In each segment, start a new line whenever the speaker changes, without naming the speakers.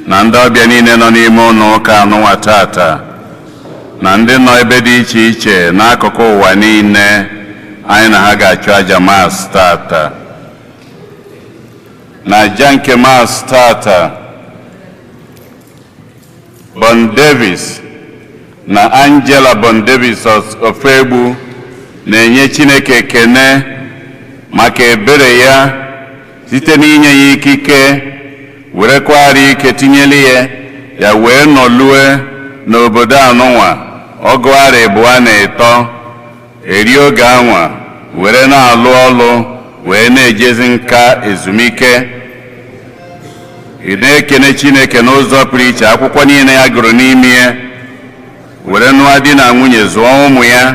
Na ndị ọbịa niile nọ n'ime ụlọ ụka anụnwa tata, na ndị nọ ebe dị iche iche n'akụkụ ụwa niile anyị na ha ga-achụ aja Mass tata. Na aja nke Mass tata, Bon Davis na Angela Bon Davis Ofegbu na-enye Chineke ekene maka ebere ya site n'inye ya ikike, werekwara ike tinyere ya, ya wee nọlue n'obodo anụnwa ọgụ arọ ịbụọ na ịtọ eri oge anwa, were na-alụ ọlụ, wee na-ejezi nka ezumike. Ị na-ekene Chineke n'ụzọ pụrụ iche, akwụkwọ niile ya gụrụ n'ime ya, were nụọ di na nwunye, zụọ ụmụ ya,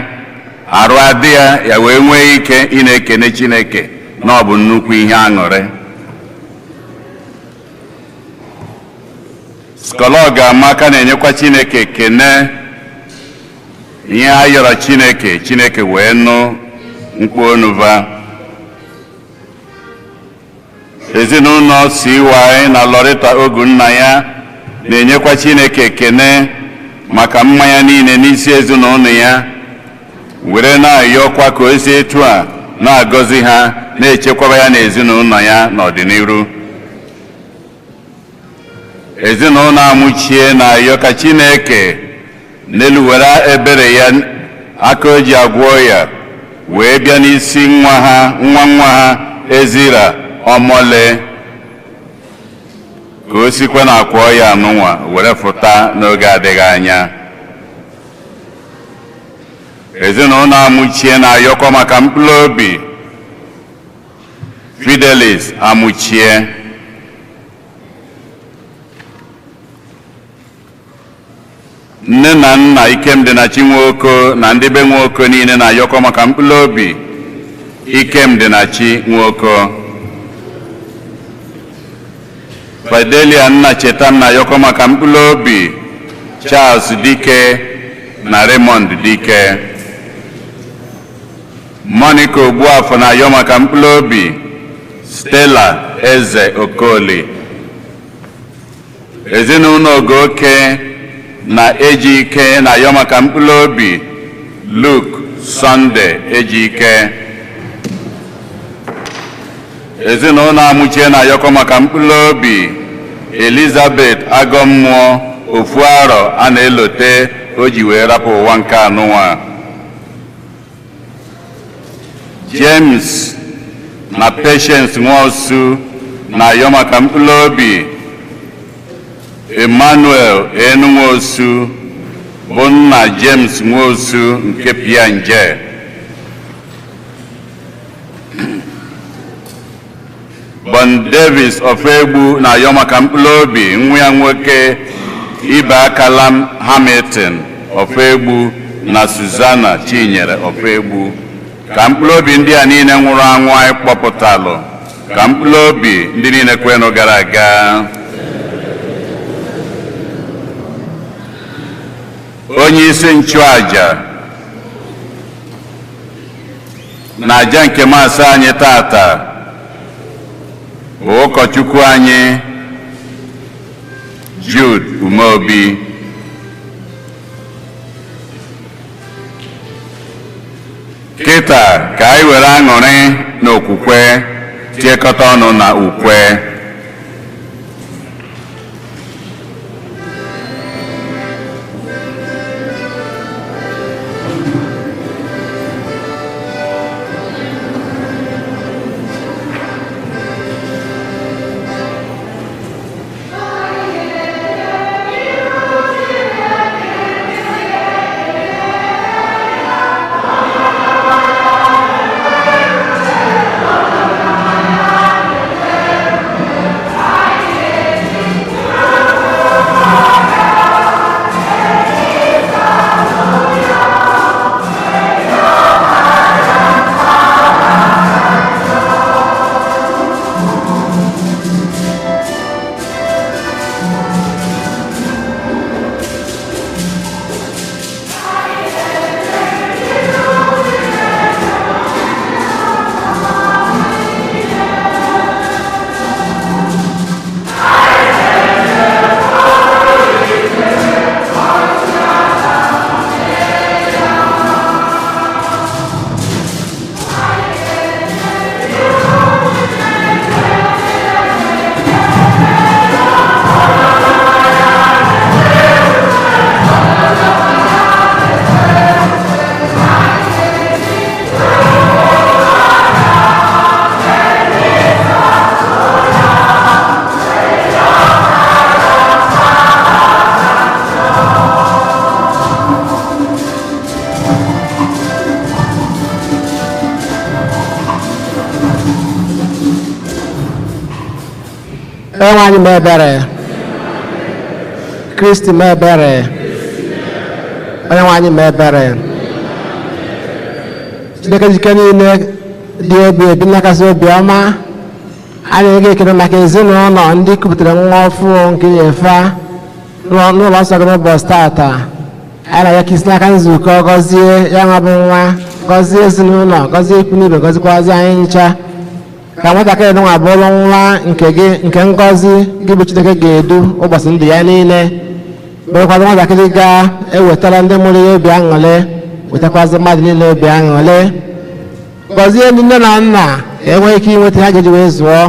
arụ adị ya, ya wee nwee ike ị na-ekene Chineke na ọ bụ nnukwu ihe aṅụrị. Skolog Amaka na-enyekwa Chineke ekene ihe ha yọrọ Chineke, Chineke wee nụ mkpu onuva. Ezinụlọ CY na Loretta Ogunna ya na-enyekwa Chineke ekene maka mmanya niile n'isi ezinụlọ ya, were na-ayọkwa ka o si etu a na-agọzi ha, na-echekwaba ya na ezinụlọ ya n'ọdịnihu. Ezinụlọ Amụchie na-ayọ ka Chineke n'elu were ebere ya, aka o ji agwọ ya, wee bịa n'isi nwa ha, nwa nwa ha Ezira Ọmọle, ka o sikwa na akwa ya anụnwa were fụta n'oge adịghị anya. Ezinụlọ Amụchie na-ayọkwa maka mkpụrụ obi Fidelis Amụchie. Nne na nna Ikemdịnachi Nwoko na ndị be Nwoko niile na-ayọkwa maka mkpụrụ obi Ikemdịnachi Nwoko. Fidelia Nna Chetam na-ayọkwa maka mkpụrụ obi Charles Dike na Raymond Dike. Monica Ogbuafọ na-ayọ maka mkpụrụ obi Stella Eze Okoli. Ezinụlọ Ogoke na Ejike na-ayọ maka mkpụrụ obi Luke Sunday Ejike. Ezinụlọ Amụchie na-ayọkọ maka mkpụrụ obi Elizabeth Agọmmụọ, ofu arọ a na-elote o ji wee rapụ ụwa nke anụnwa. James na Patience Nwosu na-ayọ maka mkpụrụ obi Emmanuel Enunwosu, bụ nna James Nwosu nke Pianje. Bon Davis Ofegbu na-ayọ maka mkpụrụ obi nwa ya nwoke Ibe Akalam Hamilton Ofegbu na Susanna Chinyere Ofegbu, ka mkpụrụ obi ndị a niile nwụrụ anwụ anyị kpọpụtalụ, ka mkpụrụ obi ndị niile kwenụ gara aga. Onye isi nchụaja na aja nke Mass anyị tata bụ ụkọchukwu anyị Jude Umeobi. Kịta ka anyị were aṅụrị na okwukwe tiekọta ọnụ na ukwe.
Onye nwe anyị mee ebere. Kristi mee ebere. Onye nwe anyị mee ebere. Chineke jike niile dị ebi ebi nnakasị obi ọma, anyị ga-ekele maka ezinụlọ ndị kupụtara nwa ọfụ nke nyefe n'ụlọ nsọ gị n'ụbọchị tata. Anyị na-arịọ ka isi n'aka nzukọ gọzie ya nwa bụ nwa, gọzie ezinụlọ, gọzie ikwu n'ibe, gọzikwazi anyị ncha, ka nwatakịrị nwa bụrụ nwa nke gị nke ngọzi gị bụ Chineke ga-edu ụbọchị ndụ ya niile, bụrụkwazị nwatakịrị ga-ewetara ndị mụrụ ya obi aṅụrị, wetakwazi mmadụ niile obi aṅụrị. Gọzie ndị nne na nna ka enwee ike inweta ha ga-eji wee zụọ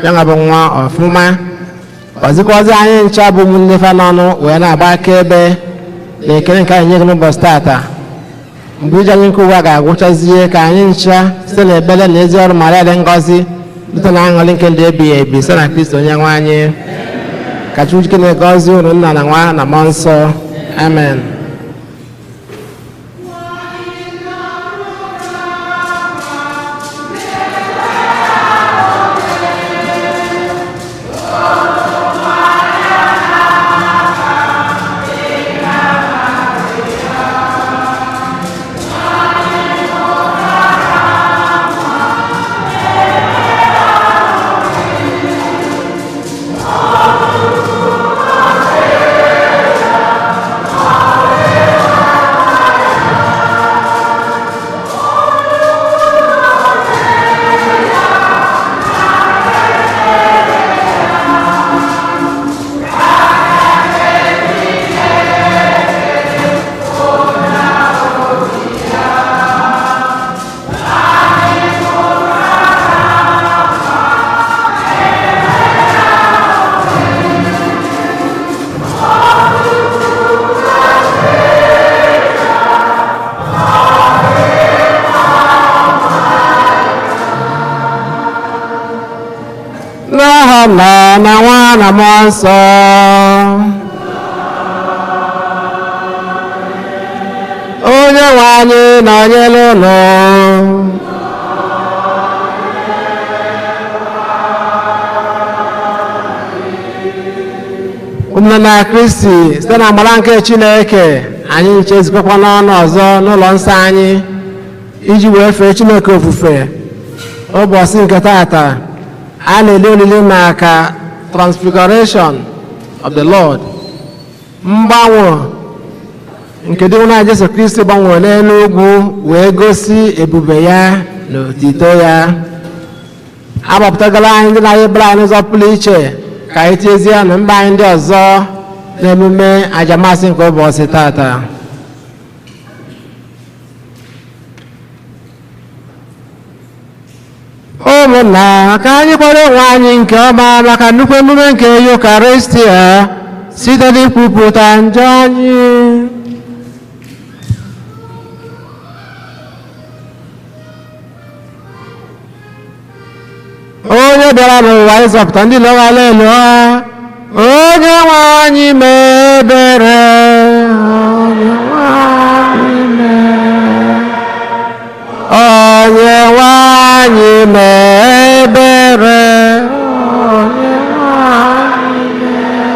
ya nwa bụ nwa ọfụma. Gọzikwazị anyị ncha bụ ụmụnne fa n'ọnụ wee na-agba akaebe na ekele nke anyị nye gị n'ụbọchị tata. Mgbe ije anyị nke ụwa ga-agwụchazie, ka anyị ncha site na ekpere na ezi ọrụ Maria dị ngọzi rute na aṅụrị nke ndụ ebighị ebi site na Kristo onye nwe anyị. Ka Chukwu jike na-egọzi unu, nna na nwa na mmụọ nsọ. Amen. N'aha Nna na Nwa na Mmụọ Nsọ. Onye nwe anyị nọnyere unu. Ụmụnne na Kristi, site na amara nke Chineke, anyị nche ezukọkwa n'ọnụ ọzọ n'ụlọ nsọ anyị iji wee fee Chineke ofufe. Ụbọchị nke tata, a na-ele olili maka Transfiguration of the Lord, mgbanwe nke dị nwa Jesu Kristi gbanwere n'elu ugwu wee gosi ebube ya na otito ya. Agbapụtagala anyị ndị na-anyị bere anyị n'ụzọ pụrụ iche ka anyị tinyezie na mba anyị ndị ọzọ n'emume ajamasị nke ụbọchị tata. Ụmụnna, ka anyị kwado onwe anyị nke ọma maka nnukwu emume nke Yukaristia site n'ikwupụta njọ anyị. Onye bịara n'ụwa ịzọpụta ndị lọghara elu ha, onye nwe anyị mee ebere. Onye nwe anyị mee ebere. Onye nwe anyị mee.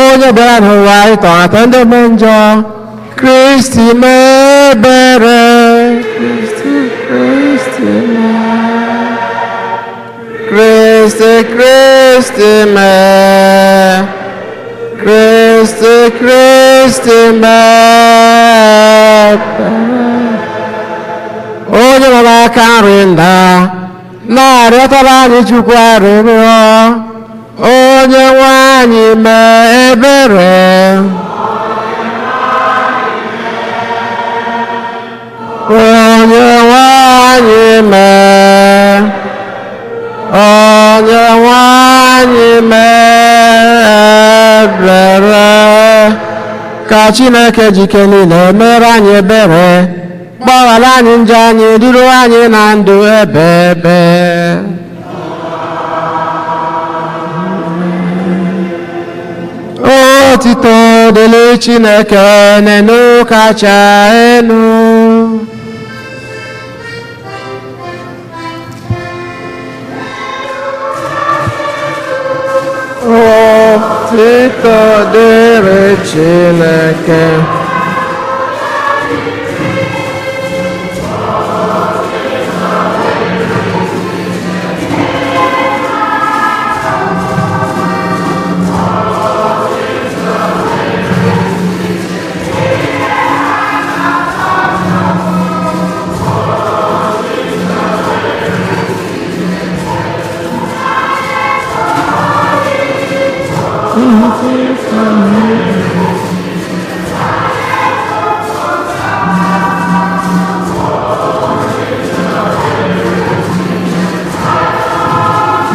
Onye bịara n'ụwa ịtọghata ndị ome njọ, Kristi mee ebere. Kristi, Kristi mee. Kristi, Kristi mee. Kristi, Kristi mee. Onye nọ n'aka nri nna na-arịọtara anyị Chukwu arịrịọ, onye nwe anyị mee ebere. Onye nwe anyị mee. Onye nwe anyị mee ebere. Ka Chineke jike niile mere anyị ebere, gbaghara anyị njọ anyị, duru anyị na ndụ ebe ebe. Otito dịrị Chineke n'elu kacha elu. Otito dịrị Chineke.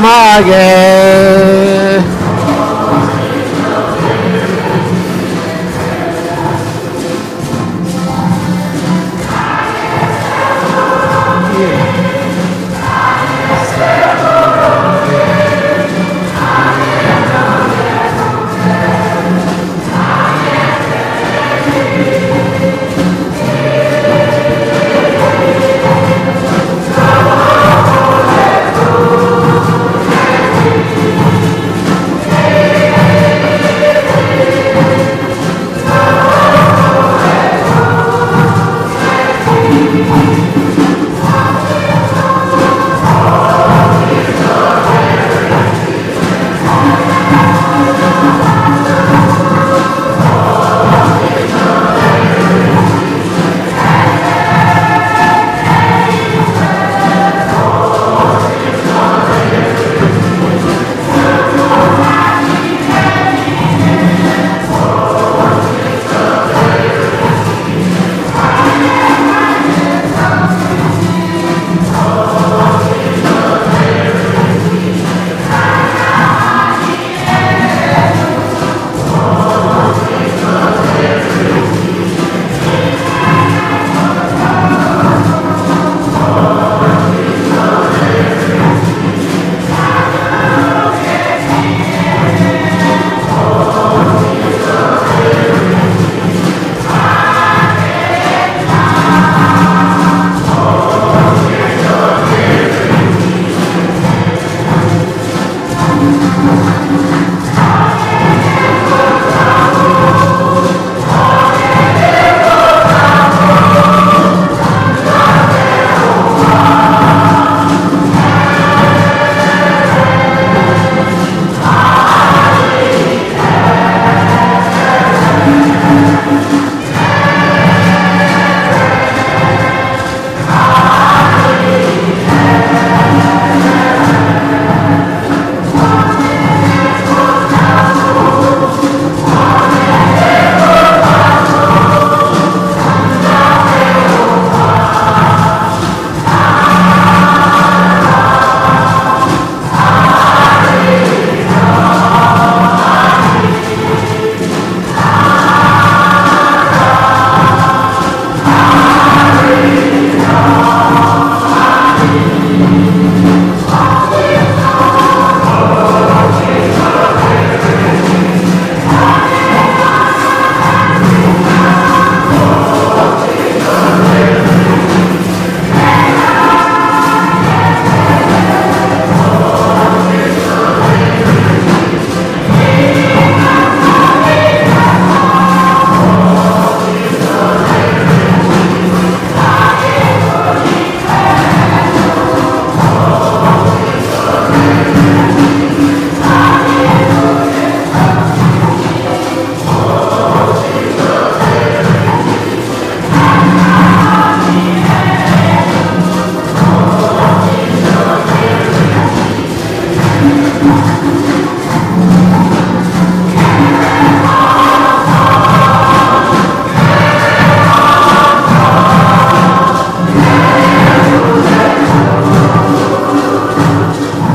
Ma gị.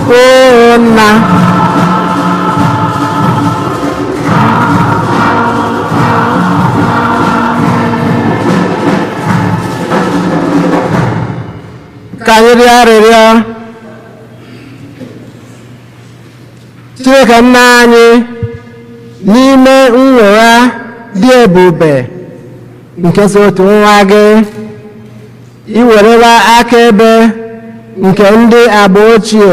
O nna. Ka anyị rịọ arịrịọ. Chineke nna anyị, n'ime nnwogha dị ebube nke so otu nwa gị, ị werela akaebe nke ndị agba ochie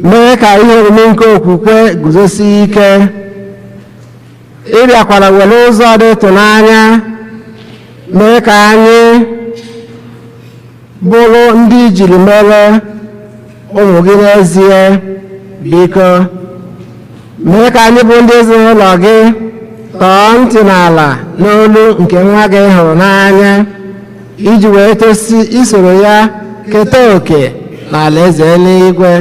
mee ka ihe omume nke okwukwe guzosie ike. Ị bịakwara were ụzọ dị ịtụnanya mee ka anyị bụrụ ndị jiri mere ụmụ gị n'ezie. Biko mee ka anyị bụ ndị ezinụlọ gị tọọ ntị n'ala n'olu nke nwa gị hụrụ n'anya, iji wee tosi isoro ya keta oke n'ala eze eluigwe,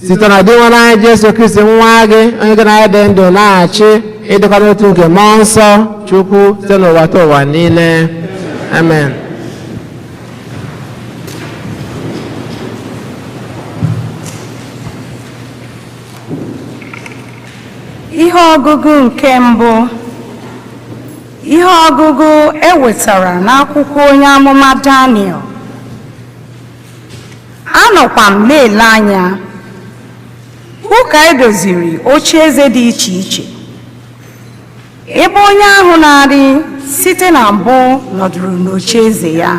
site na Dinwenụ anyị Jesu Kristi, nwa gị, onye gị na ya dị ndụ na-achị, ịdịkwa n'otu nke Mmụọ Nsọ Chukwu, site n'ụwa ta ụwa niile. Amen.
Ihe ọgụgụ nke mbụ. Ihe ọgụgụ e wetara n'akwụkwọ onye amụma Daniel. Anọkwa m na-ele anya hụ ka e doziri ocheeze dị iche iche, ebe onye ahụ na-adị site na mbụ nọdụrụ n'ocheeze ya.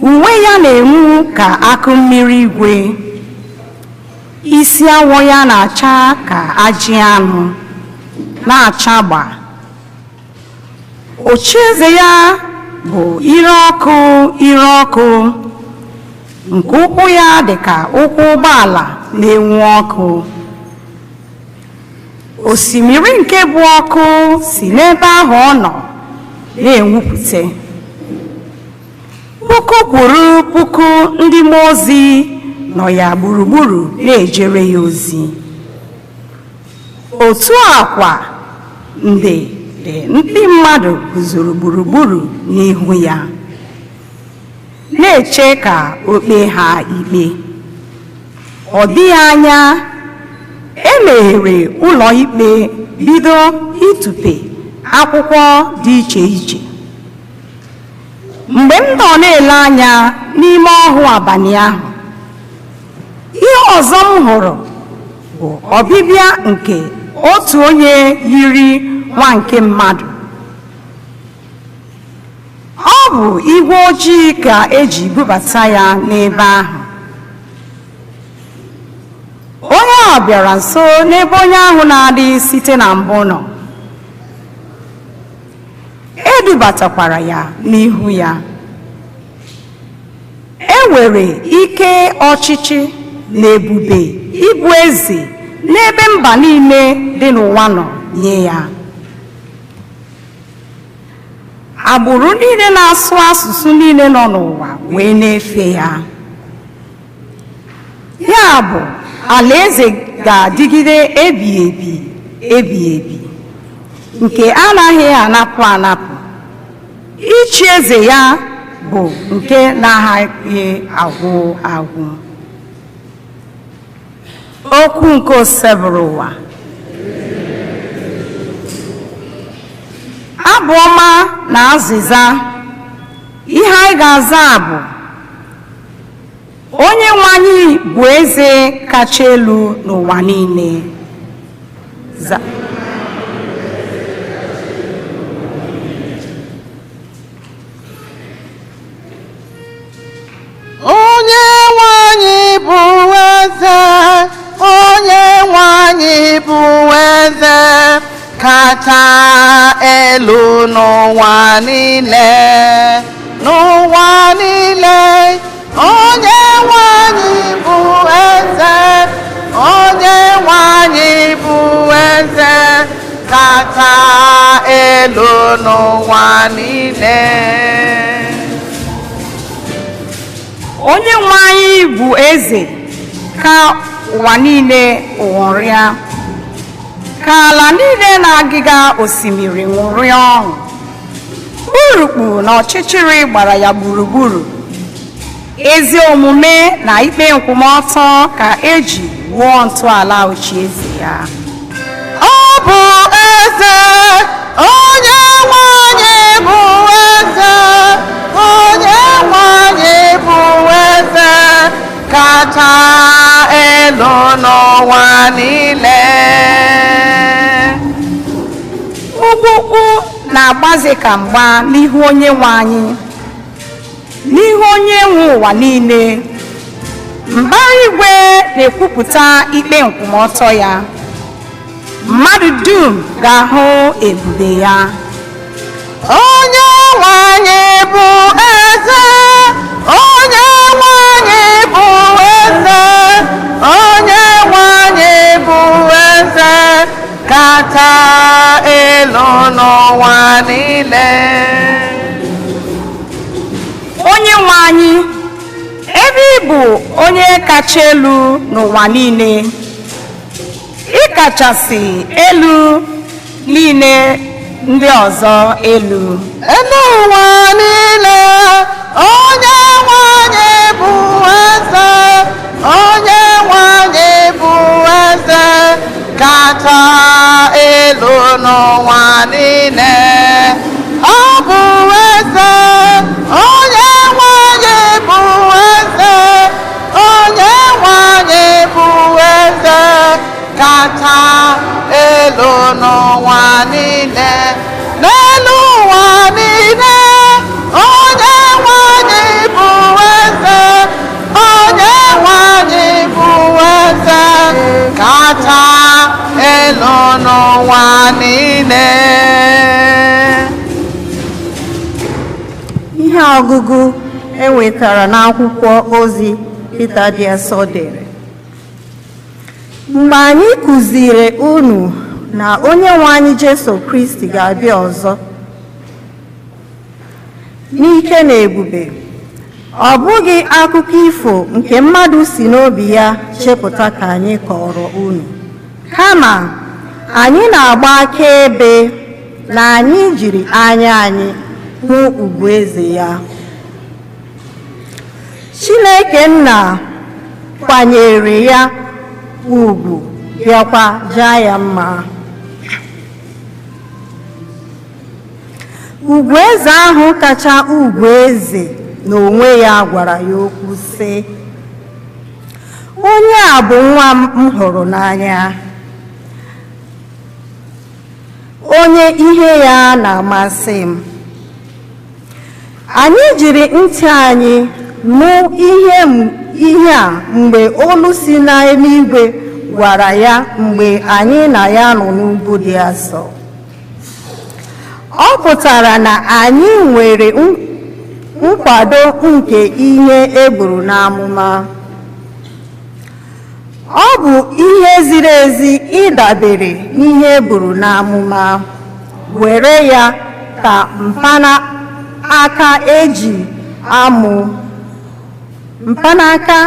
Uwe ya na-enwu ka akụ mmiri igwe, isi awọ ya na-acha ka ajị anụ na-acha gba. Ocheeze ya bụ ire ọkụ ire ọkụ, nke ụkwụ ya dị ka ụkwụ ụgbọala na-enwu ọkụ. Osimiri nke bụ ọkụ si n'ebe ahụ ọ nọ na-enwupụta. Puku kwuru puku ndị mmụọ ozi nọ ya gburugburu na-ejere ya ozi. Otu a kwa nde dị ndị mmadụ guzoro gburugburu n'ihu ya, na-eche ka o kpee ha ikpe. Ọ dịghị anya e meghere ụlọ ikpe, bido ịtụpe akwụkwọ dị iche iche. Mgbe m nọ na-ele anya n'ime ọhụ abalị ahụ, ihe ọzọ m hụrụ bụ ọbịbịa nke otu onye yiri nwa nke mmadụ. Ọ bụ igwe ojii ka eji bubata ya n'ebe ahụ. Onye a bịara nso n'ebe onye ahụ na-adị site na mbụ nọ. E dubatakwara ya n'ihu ya. E nwere ike ọchịchị na ebube ịbụ eze n'ebe mba niile dị n'ụwa nọ nye ya. Agbụrụ niile na-asụ asụsụ niile nọ n'ụwa wee na-efe ya. Ya bụ, alaeze ga-adịgide ebighị ebi ebighị ebi, nke anaghị anapụ anapụ. Ịchị eze ya bụ nke na-agaghị agwụ agwụ. Okwu nke Osebụrụwa. Abụ ọma na azịza. Ihe anyị ga-aza bụ: Onye nwe anyị bụ eze kacha elu n'ụwa niile. Za.
Onye nwe anyị bụ eze, onye nwe anyị bụ eze kacha elu n'ụwa niile, n'ụwa niile. Onye nwe anyị bụ eze, onye nwe anyị bụ eze kacha elu n'ụwa niile.
Onye nwe anyị bụ eze, ka ụwa niile ṅụrịa, ka ala niile na-agịga osimiri ṅụrịa ọṅụ. Urukpu na ọchịchịrị gbara ya gburugburu. Ezi omume na ikpe nkwụmọtọ ka eji wuo ntọala ocheeze ya.
Ọ bụ eze, onye nwe anyị bụ eze, onye nwe anyị bụ eze kacha elu n'ụwa niile.
Ugwu ukwu na-agbaze ka mgba n'ihu onye nwe anyị, n'ihu onye nwe ụwa niile. Mbara igwe na-ekwupụta ikpe nkwụmọtọ ya. Mmadụ dum ga-ahụ ebube ya.
Onye nwe anyị bụ eze, onye nwe anyị bụ eze, onye nwe anyị bụ eze, kacha elu n'ụwa niile.
Onye nwe anyị, ebe ị bụ onye kacha elu n'ụwa niile, ị kachasị elu niile ndị ọzọ elu.
Elu ụwa niile, onye nwe anyị bụ eze, onye nwe anyị bụ eze, kacha elu n'ụwa niile. Ọ bụ eze, onye nwe anyị bụ eze, onye nwe anyị bụ eze, kacha elu n'ụwa niile. N'elu ụwa niile, onye nwe anyị bụ eze, onye nwe anyị bụ eze, kacha elu n'ụwa niile.
Ihe ọgụgụ e nwetara n'akwụkwọ ozi Pita dị asọ dere. Mgbe anyị kụziri unu na onye nwe anyị Jesu Kristi ga-abịa ọzọ n'ike na ebube, ọ bụghị akụkọ ifo nke mmadụ si n'obi ya chepụta ka anyị kọrọ unu, kama anyị na-agba akaebe na anyị jiri anya anyị hụ ugwu eze ya. Chineke Nna kwanyere ya ugwu, bịakwa jaa ya mma. Ugwu eze ahụ kacha ugwu eze n'onwe ya gwara ya okwu sị, onye a bụ nwa m hụrụ n'anya, onye ihe ya na-amasị m. Anyị jiri ntị anyị nụ ihe a mgbe olu si n'eluigwe gwara ya mgbe anyị na ya nọ n'ugwu dị asọ. Ọ pụtara na anyị nwere nkwado nke ihe e buru n'amụma. Ọ bụ ihe ziri ezi ịdabere n'ihe e buru n'amụma, were ya ka mkpanaka eji amụ mkpanaka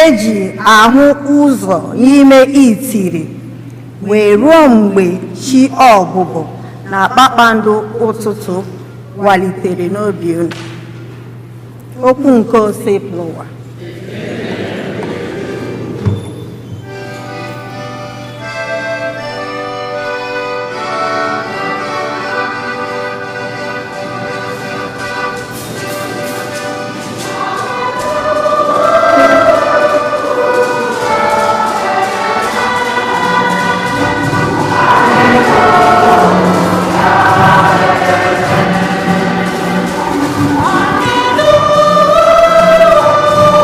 eji ahụ ụzọ n'ime itiri wee ruo mgbe chi ọbụbọ na kpakpando ụtụtụ walitere n'obi unu. Okwu nke Osebụlụwa.
Hallelujah.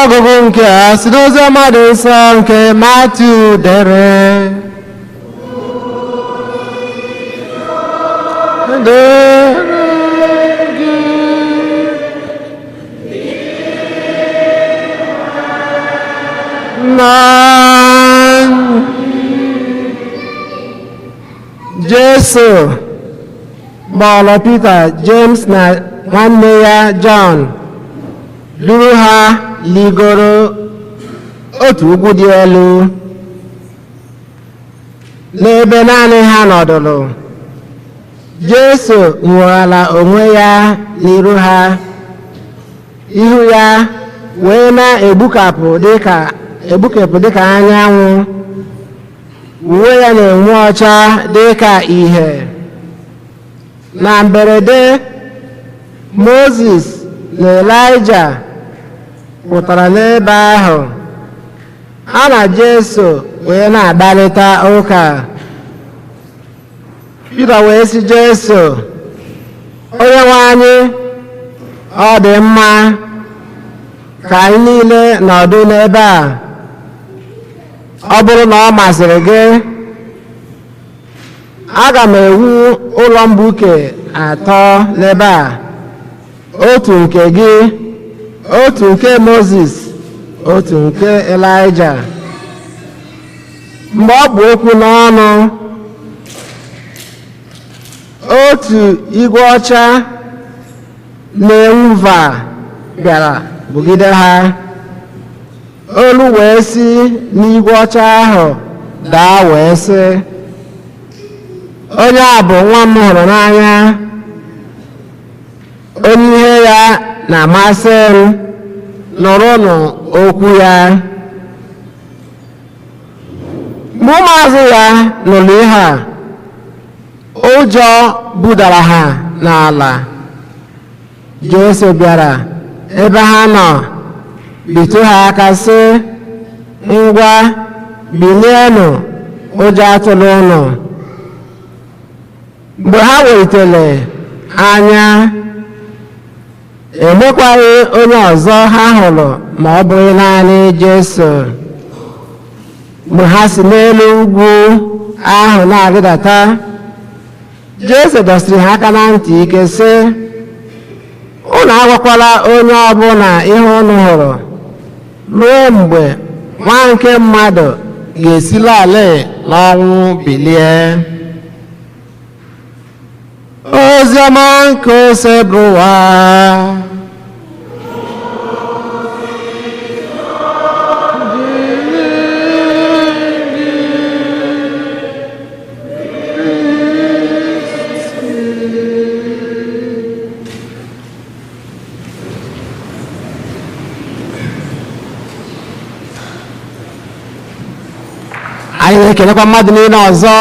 Ọgụgụ nke a si n'Oziọma dị nsọ nke Matiu dere. Dere gị. Na Jesu kpọrọ Pita, James na nwanne ya Jọn, duru ha ligoro otu ugwu dị elu n'ebe naanị ha nọdụrụ. Jesu nwụghara onwe ya n'iru ha, ihu ya wee na-egbukapụ dịka egbukepụ dịka anyanwụ, uwe ya na-enwu ọcha dịka ìhè. Na mberede, Mozis na Elaịja pụtara n'ebe ahụ, ha na Jesu wee na-akparịta ụka. Pita wee sị Jesu, "Onye nwe anyị, ọ dị mma ka anyị niile nọdụ n'ebe a. Ọ bụrụ na ọ masịrị gị, aga m ewu ụlọ mgbuke atọ n'ebe a, otu nke gị, otu nke Mozis, otu nke Elaịja." Mgbe ọ bụ okwu n'ọnụ, otu igwe ọcha na-enwuva bịara bugide ha. Olu wee si n'igwe ọcha ahụ daa wee sị, "Onye a bụ nwa m hụrụ n'anya, onye ihe ya na-amasị m. Nụrụnụ okwu ya." Mgbe ụmụazụ ya nụrụ ihe a, ụjọ budara ha n'ala. Jesu bịara ebe ha nọ, bitụ ha aka, sị, "Ngwa, bilienụ, ụjọ atụla ụnụ." Mgbe ha welitere anya, enwekwaghị onye ọzọ ha hụrụ ma ọ bụghị naanị Jesu. Mgbe ha si n'elu ugwu ahụ na-arịdata, Jesu dọsiri ha aka na ntị ike, sị, "Unu agwakwala onye ọbụla ihe unu hụrụ ruo mgbe Nwa nke mmadụ ga-esila ala n'ọnwụ bilie." Oziọma nke Osebụrụwa. Anyị na-ekelekwa mmadụ niile ọzọ,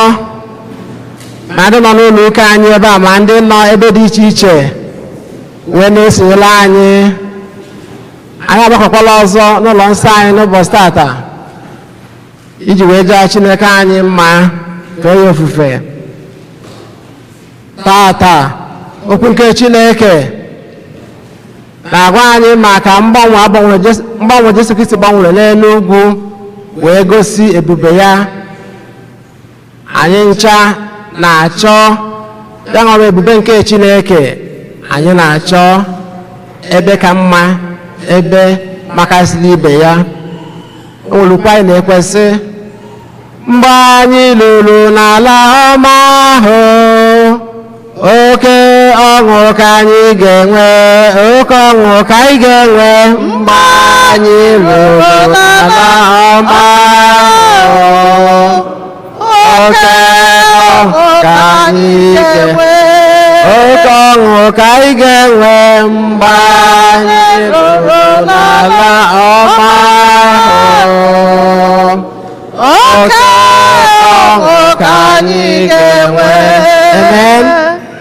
ma ndị nọ n'ụlọ ụka anyị ebe a, ma ndị nọ ebe dị iche iche wee na-esonyere anyị. Anyị agbakọkwala ọzọ n'ụlọ nsọ anyị n'ụbọchị tata iji wee jaa Chineke anyị mma, too ya ofufe. Tata, okwu nke Chineke na-agwa anyị maka mgbanwe agbanwere mgbanwe Jesu Kristi gbanwere n'elu ugwu wee gosi ebube ya. Anyị ncha na-achọ ya nwere ebube nke Chineke. Anyị na-achọ ebe ka mma, ebe makasịrị ibe ya. Olukwa anyị na-ekwesị mgbe anyị lụrụ n'ala ọma ahụ, oke ọṅụ ka anyị ga-enwe, oke ọṅụ ka anyị ga-enwe mgbe anyị lụrụ n'ala ọma ahụ, oke ọṅụ ka anyị ga-enwe, oke ọṅụ ka anyị ga-enwe mgbe anyị lụrụ n'ala ọma ahụ, oke ọṅụ ka anyị ga-enwe. Amen.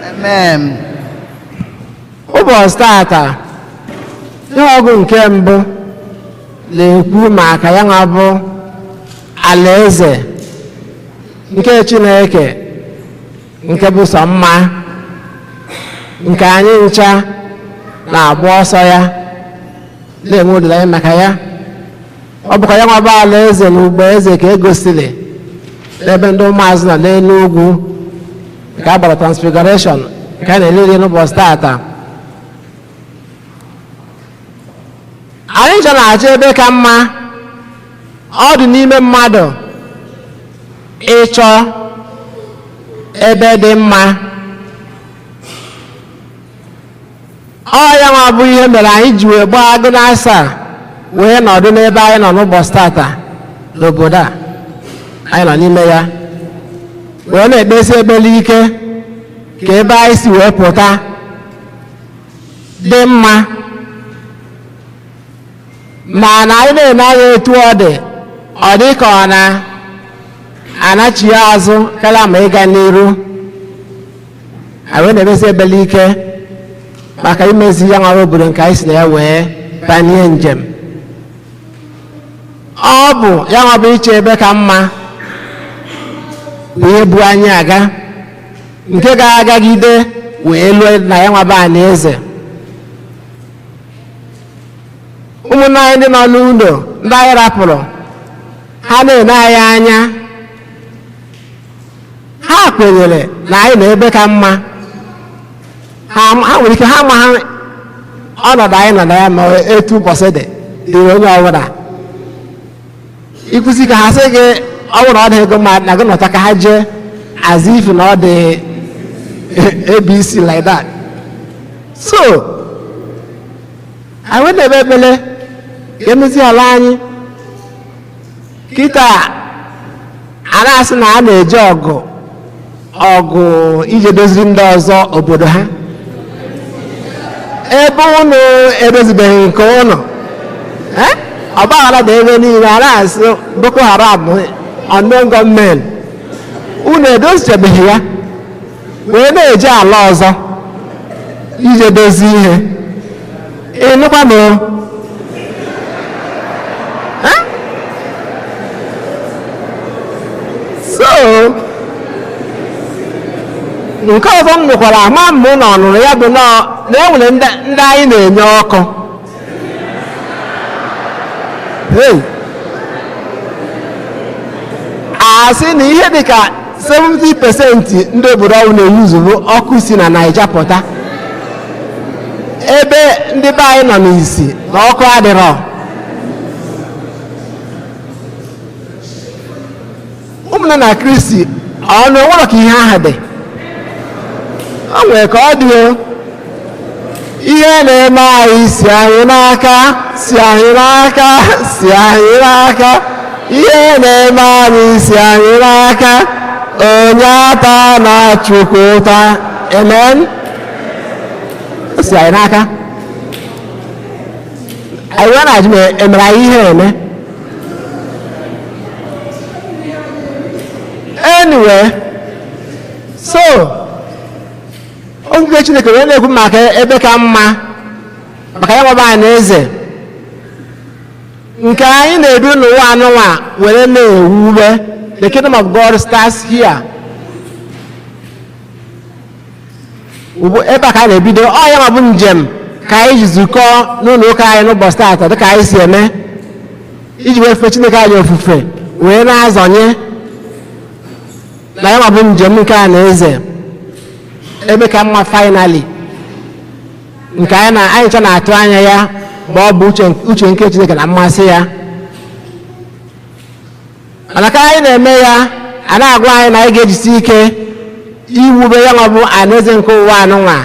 Amen.
Ụbọchị tata, ihe ọgụ nke mbụ na-ekwu maka ya nwa bụ alaeze nke Chineke, nke bụ sọ mma, nke anyị ncha na-agba ọsọ ya, na-enwe olileanya maka ya. Ọ bụkwa ya nwa bụ ala eze na ugbo eze ka e gosiri n'ebe ndị ụmụazụ nọ n'elu ugwu, nke a gbara Transfiguration, nke a na-eri nri n'ụbọchị tata. Anyị ncha na-achọ ebe ka mma. Ọ dị n'ime mmadụ ịchọ ebe dị mma. Ọ ya nwa bụ ihe mere anyị ji wee gbaa agụ na asaa wee nọdụ n'ebe anyị nọ n'ụbọchị tata n'obodo a anyị nọ n'ime ya, wee na-ekpesi ekpere ike ka ebe anyị si wee pụta dị mma. Ma na anyị na-ene anya etu ọ dị, ọ dị ka ọ na-anachi ya azụ karịa ma ịga n'iru. Anyị wee na-ekpesi ekpere ike maka imezi ya nwa obodo nke anyị si na ya wee banye njem. Ọ bụ ya nwa bụ ịchọ ebe ka mma bụ ihe bu anyị aga, nke ga-agagide wee lue na ya nwa bụ alaeze. Ụmụnne anyị ndị nọ n'ụlọ, ndị anyị rapụrụ, ha na-ene anyị anya, ha kwenyere na anyị nọ ebe ka mma. Ha nwere ike ha ma ha ọnọdụ anyị nọ na ya, ma etu ụbọchị dị dịrị onye ọbụla. Ikwusi ka ha sị gị ọ bụrụ na ọ dị ego mma na gị nọta ka ha jee, as if na ọ dị ABC like that. So anyị wee na-ebe ekpele ka emezi ala anyị. Kịta a na-asị na a na-eje ọgụ ọgụ ije doziri ndị ọzọ obodo ha, ebe unu edozibeghị nke unu. Ọgbaghara dị ebe niile. A na-asị Boko Haram, unknown gunmen, unu edozichabeghị ya wee na-eje ala ọzọ ije dozie ihe. Ịnụkwa m? So nke ọzọ m nụkwara, ama m na ọ nụrụ ya, bụ na e nwere ndị anyị na-enye ọkụ. A sị na ihe dịka 70% ndị obodo ọbụla na-eyuzu bụ ọkụ si na Naija pụta, ebe ndị be anyị nọ n'isi na ọkụ adịrọ. Ụmụnne na Kristi, ọnụ onwere ka ihe ahụ dị, o nwere ka ọ dị. Ihe na-eme anyị si anyị n'aka, si anyị n'aka, si anyị n'aka. Ihe na-eme anyị si anyị n'aka. Onye ata na Chukwu ụta. Amen. O si anyị n'aka. Anyị wee na-ajụ ma emere anyị ihe eme. Anyway, so oge Chineke wee na-ekwu maka ebe ka mma, maka ya nwaba anyị eze nke anyị na-ebi n'ụwa anụnwa were na-ewube. The kingdom of God starts here. Ugbu ebe a ka a na-ebido ọ ya ma bụ njem ka anyị ji zukọ n'ụlọ ụka anyị n'ụbọchị taata, dịka anyị si eme, iji wee fee Chineke anyị ofufe, wee na-azọnye na ya ma bụ njem nke a na eze ebe ka mma finally, nke anyị na anyị ncha na-atụ anya ya, ma ọ bụ uche nke Chineke na mmasị ya. Mana ka anyị na-eme ya, a na-agwa anyị na anyị ga-ejisi ike iwube ya nwa bụ alaeze nke ụwa anụnwa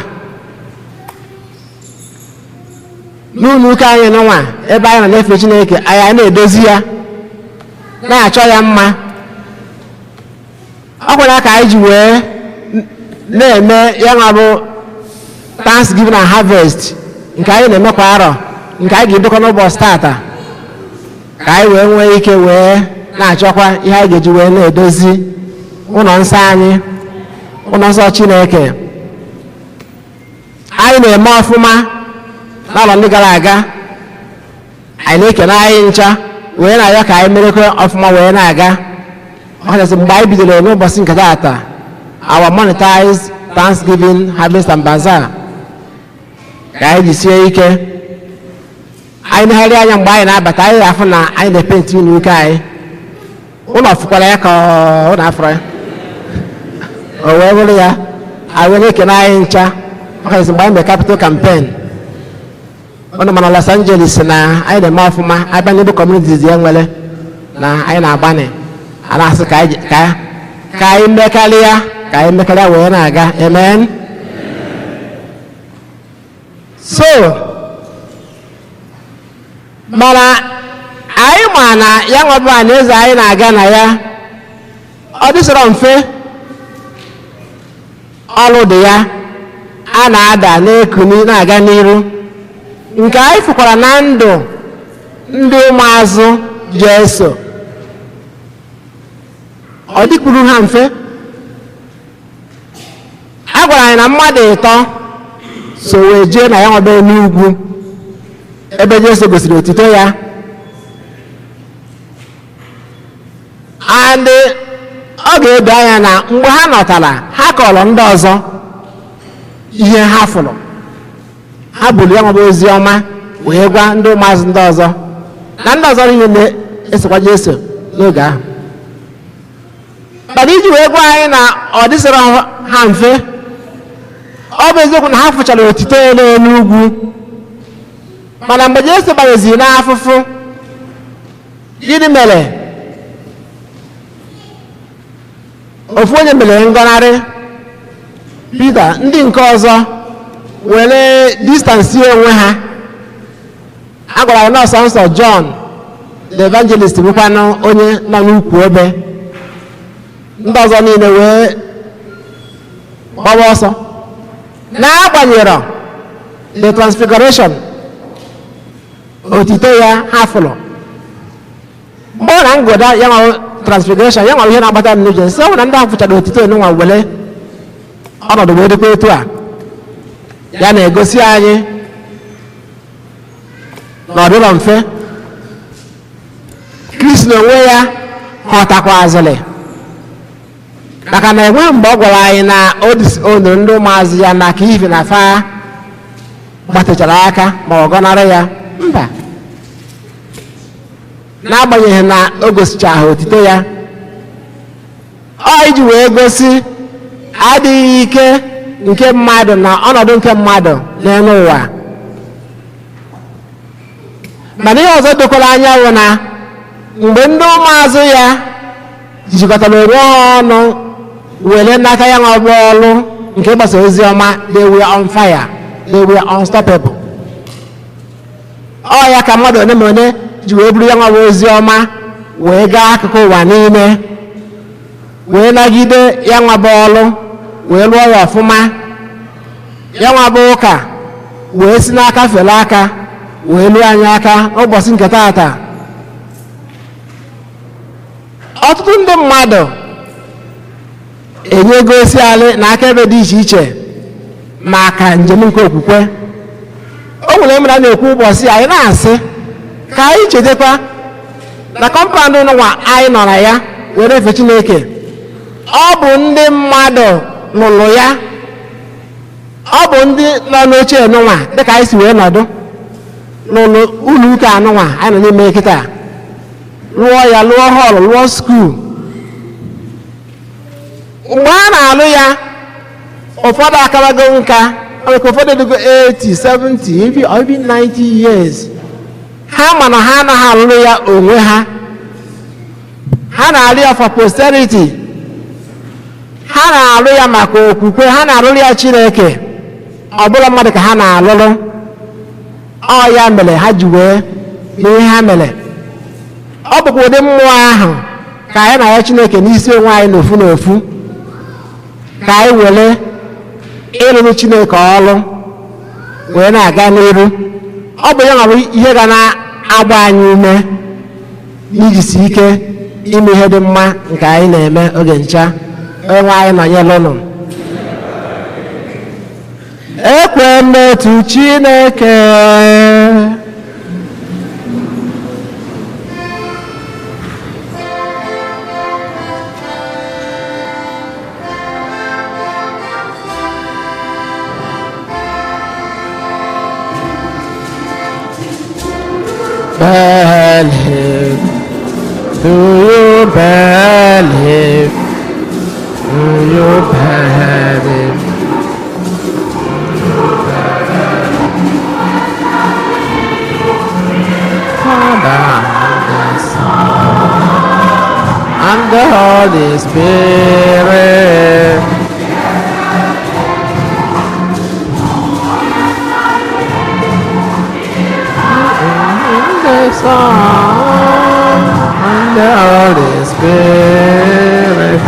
n'ụlọ ụka anyị nụnwa, ebe anyị nọ na-efe Chineke. Anyị na-edozi ya, na-achọ ya mma. Ọ kwere ka anyị ji wee na-eme ya nwa bụ Thanksgiving and Harvest nke anyị na-eme kwa arọ, nke anyị ga-edokọ n'ụbọchị tata, ka anyị wee nwee ike wee na-achọkwa ihe anyị ga-eji wee na-edozi ụlọ nsọ anyị, ụlọ nsọ Chineke. Anyị na-eme ọfụma n'ụlọ ndị gara aga. Anyị na-ekene anyị ncha wee na-arịọ ka anyị merekwa ọfụma wee na-aga, ọkachasị mgbe anyị bidoro n'ụbọchị nke tata, our monetized Thanksgiving Harvest and Bazaar, ka anyị jisie ike. Anyị negharị anya mgbe anyị na-abata, anyị ga-afụ na anyị na-epenti ụlọ ụka anyị. Ụlọ fụkwara ya ka ọ na-afụrụ ya, o wee bụrụ ya. Anyị wee na-ekene anyị ncha, ọkachasị mgbe anyị mere capital campaign. Ụnụ mana Los Angeles na anyị na-eme ọfụma. Abịa n'ebe communities ya nwere na anyị na-agbanị, a na-asị ka anyị ka anyị mekarịa, ka anyị mekarịa wee na-aga. Amen. So mana anyị ma na ya nwebụ alaeze anyị na-aga na ya, ọ dịsọrọ mfe. Ọlụ dị ya, a na-ada na-ekuni na-aga n'iru. Nke anyị fụkwara na ndụ ndị ụmụazụ Jesu, ọ dịkwuru ha mfe. A gwara anyị na mmadụ ịtọ so wee jee na ya nwebe n'ugwu ebe Jesu gosiri otito ya, and ọ ga-edo anya na mgbe ha nọtara, ha kọrọ ndị ọzọ ihe ha fụrụ. Ha buru ya nwebe ozi ọma wee gwa ndị ụmụazụ ndị ọzọ na ndị ọzọ niile na-esokwa Jesu n'oge ahụ. Mana iji wee gwa anyị na ọ dịsịrị ha mfe, ọ bụ eziokwu na ha fụchara otito ya n'elu ugwu, mana mgbe Jesu gbanyeziri n'afụfụ, gịnị mere? Ofu onye mere ngọnarị, Pita. Ndị nke ọzọ were distance onwe ha. A gwara ya nọọsọ nsọ John the Evangelist bụkwanụ onye nọ n'ukwu obe, ndị ọzọ niile wee gbawa ọsọ, n'agbanyeghị the transfiguration, otito ya ha fụrụ. Mgbe ọ na ngụda ya nwa transfiguration ya nwere ihe na-agbata m n'uche, sị ọ bụ na ndị ahụ fụchara otito nwa were ọnọdụ wee dịkwa etu a, ya na-egosi anyị na ọ dịrọ mfe. Kristi n'onwe ya ghọtakwazịrị, maka na enwe mgbe ọ gwara anyị na o nụrụ ndị ụmụazụ ya na ka ife na fa gbatịchara aka ma ọ gọnarị ya. Mba, n'agbanyeghị na o gosichaghị otito ya, ọ iji wee gosi adịghị ike nke mmadụ na ọnọdụ nke mmadụ n'elu ụwa. Mana ihe ọzọ dokwara anya bụ na mgbe ndị ụmụazụ ya jikọtara onwe ha ọnụ were n'aka ya nwa bụ ọlụ nke ịgbasa ozi ọma, they were on fire, they were unstoppable. Ọ ya ka mmadụ one ma one ji wee buru ya nwa bụ ozi ọma wee gaa akụkụ ụwa niile, wee nagide ya nwa bụ ọlụ, wee lụọ ya ọfụma. Ya nwa bụ ụka wee si n'aka fere aka wee lụọ anyị aka n'ụbọchị nke taata. Ọtụtụ ndị mmadụ enyego osialị na akaebe dị iche iche maka njem nke okwukwe. O nwere emere a na-ekwu ụbọchị anyị na-asị ka anyị chetakwa na compound nwa anyị nọ na ya were efe Chineke, ọ bụ ndị mmadụ lụrụ ya, ọ bụ ndị nọ n'oche nụnwa dịka anyị si wee nọdụ lụrụ ụlọ ụka anụnwa anyị nọ n'ime kịta, lụọ ya, lụọ hall, lụọ school. Mgbe a na-alụ ya, ụfọdụ akabago nka, nwere ụfọdụ dịgo 80, 70, even 90 years. Ha ma na ha anaghị alụrụ ya onwe ha, ha na-alụ ya for posterity, ha na-alụ ya maka okwukwe, ha na-alụrụ ya Chineke, ọ bụla mmadụ ka ha na-alụrụ. Ọ ya mere ha ji wee mee ihe ha mere. Ọ bụkwa ụdị mmụọ ahụ ka anyị na ya Chineke n'isi onwe anyị n'ofu n'ofu, ka anyị were ịlụrụ Chineke ọrụ wee na-aga n'iru. Ọ bụ ya nwere ihe ga na-agba anyị ume n'ijisi ike ime ihe dị mma nke anyị na-eme oge ncha. Onye anyị nọnyere ụnụ. Ekwe m n'otu Chineke, Believe? Do you believe? Do you believe? Father and the Son and the Holy Spirit. And the Son and the Holy Spirit.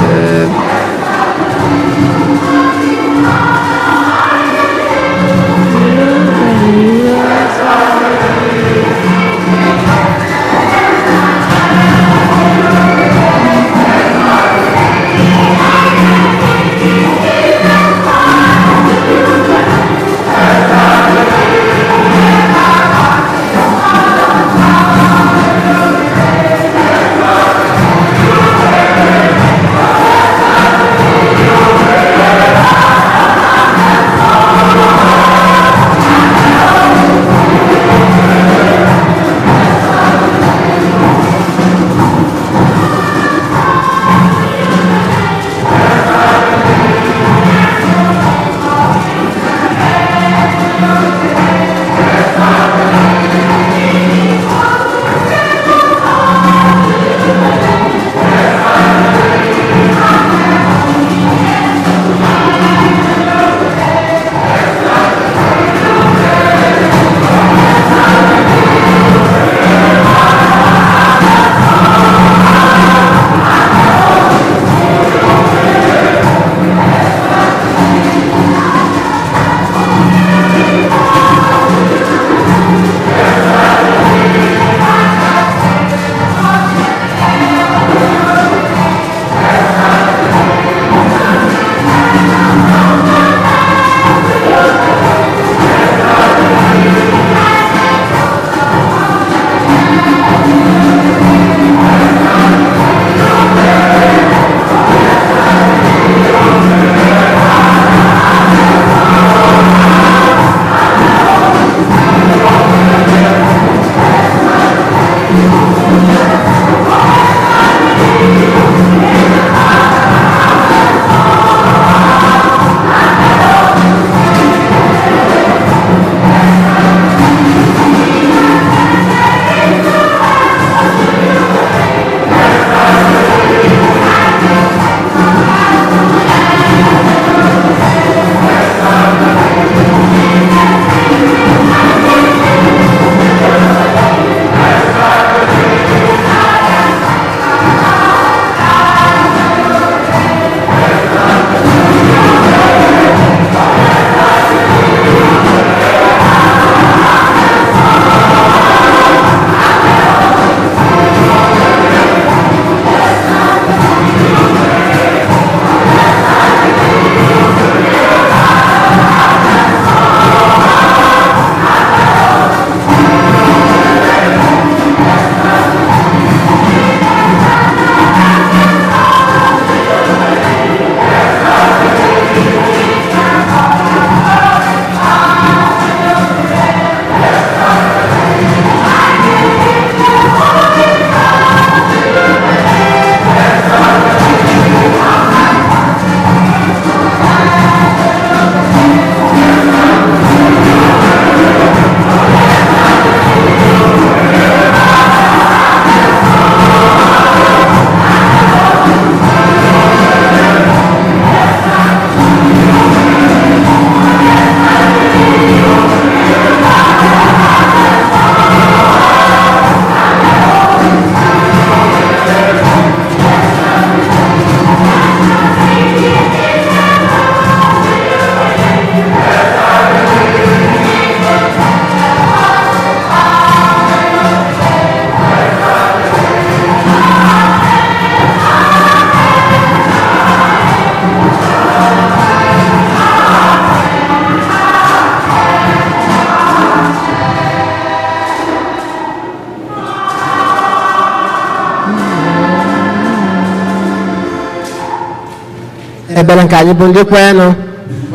Ebere nke anyị bụ ndị kwenụ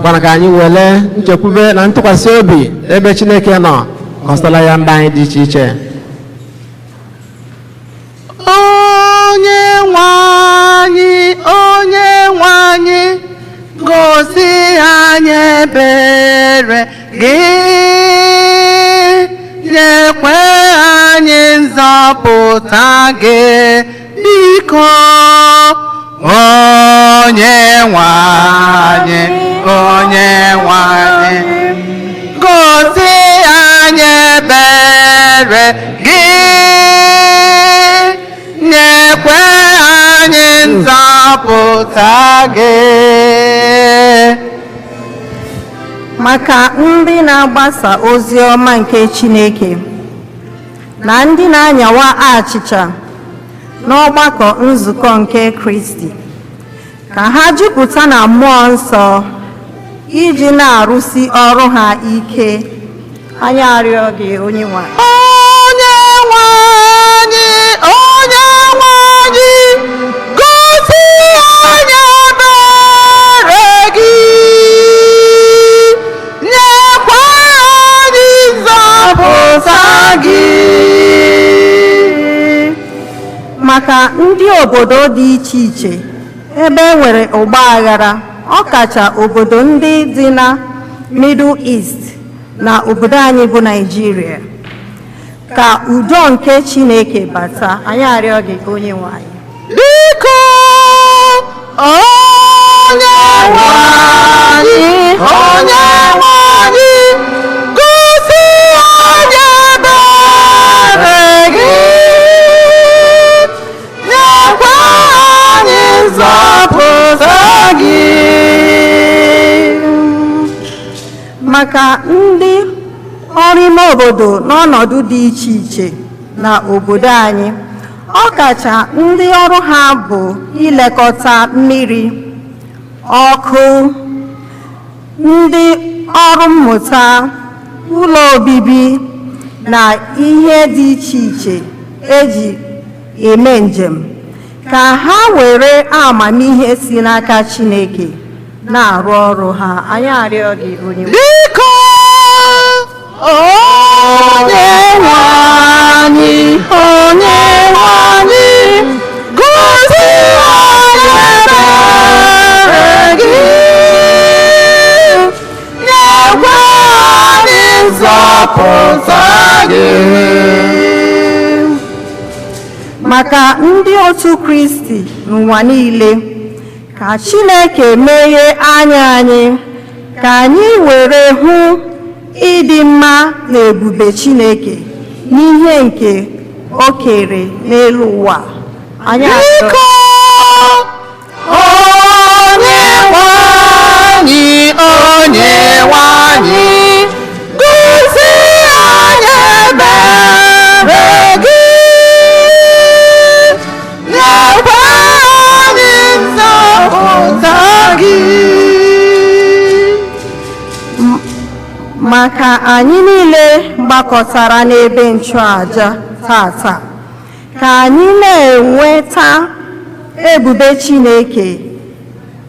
gwara ka anyị wele nchekwube na ntụkwasị obi ebe Chineke nọ kọsara ya mba anyị dị iche iche.
Onye nwe anyị, onye nwe anyị, gosi anyị ebere gị, nyekwe anyị nzọpụta gị, biko. Onye nwe anyị, onye nwe anyị, gosi anyị ebere gị, nyekwe anyị nzọpụta gị.
Maka ndị na-agbasa ozi ọma nke Chineke na ndị na-anyawa achịcha n'ọgbakọ nzukọ nke Kristi, ka ha jupụta na Mmụọ Nsọ iji na-arụsi ọrụ ha ike. Anyị arịọ gị, onye nwe anyị.
Onye nwe anyị, onye nwe anyị, gosi anyị ebere gị, nyekwa anyị nzọpụta gị.
Maka ndị obodo dị iche iche ebe e nwere ọgba aghara, ọkacha obodo ndị dị na Middle East na obodo anyị bụ Naịjirịa, ka udo nke Chineke bata. Anyị arịọ gị, onye nwe anyị.
Biko, onye nwe anyị, onye nwe anyị, gosi anyị ebere gị, nyekwa anyị nzọpụta gị.
Maka ndị ọrụ ime obodo n'ọnọdụ dị iche iche na obodo anyị, ọkacha ndị ọrụ ha bụ ilekọta mmiri, ọkụ, ndị ọrụ mmụta, ụlọ obibi na ihe dị iche iche eji eme njem, ka ha were amamihe si n'aka Chineke na-arụ ọrụ ha. Anyị arịọ gị, onye nwe.
Biko, onye nwe anyị, onye nwe anyị, gosi anyị ebere gị, nyekwa anyị nzọpụta gị.
Maka ndị otu Kristi n'ụwa niile, ka Chineke meghee anya anyị ka anyị were hụ ịdị mma na ebube Chineke n'ihe nke o kere n'elu ụwa. Anyị arịọ.
Biko, onye nwe anyị, onye nwe anyị, gosi anyị ebere gị, nyekwa anyị nzọpụta gị.
Maka anyị niile gbakọtara n'ebe nchụaja tata, ka anyị na-enweta ebube Chineke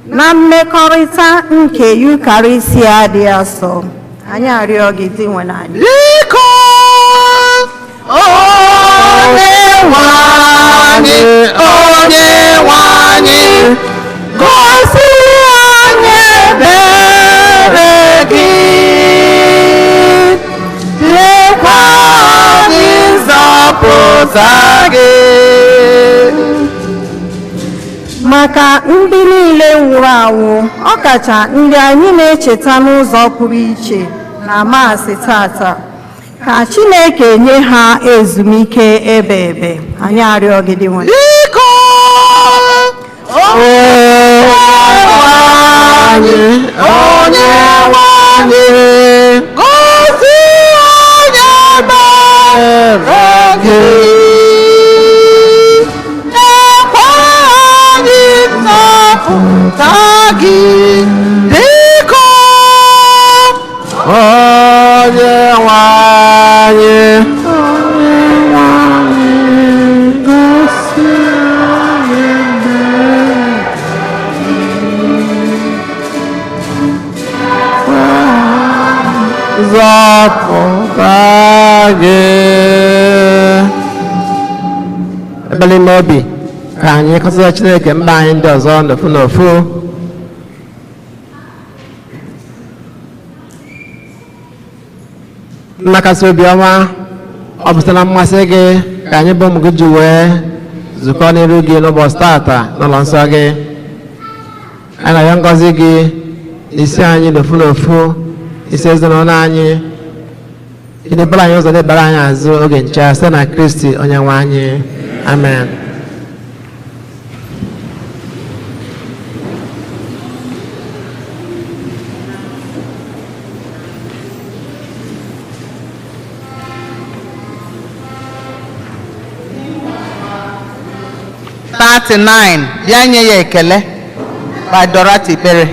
na mmekọrịta nke Yukarịsịa dị asọ. Anyị arịọ gị, Dinwenụ anyị.
Biko, onye nwe anyị, onye nwe anyị, gosi anyị ebere gị, nyekwa anyị nzọpụta gị.
Maka ndị niile nwụrụ anwụ, ọkacha ndị anyị na-echeta n'ụzọ pụrụ iche na Maasị tata, ka Chineke nye ha ezumike ebe ebe. Anyị arịọ gị, Dinwenụ.
Biko, onye nwe anyị, onye nwe anyị, gosi anyị ebere gị, nyekwa anyị nzọpụta gị. Biko,
Onye nwe anyị, onye nwe anyị, gosi anyị ebere zọpụta gị. Ebele ime obi. Ka anyị kọsara Chineke mkpa anyị ndị ọzọ n'ofu n'ofu. Nna kasị obiọma, ọ bụ site na mmasị gị ka anyị bụ ụmụ gị ji wee zukọ n'iru gị n'ụbọchị tata n'ụlọ nsọ gị. Anyị na-arịọ ngọzi gị n'isi anyị n'ofu n'ofu, isi ezinụlọ anyị, ịdebere anyị ụzọ, debere anyị azụ oge nche, site na Kristi onye nwe anyị. Amen.
39, Bịa Nye Ya Ekele by Dorothy Berry.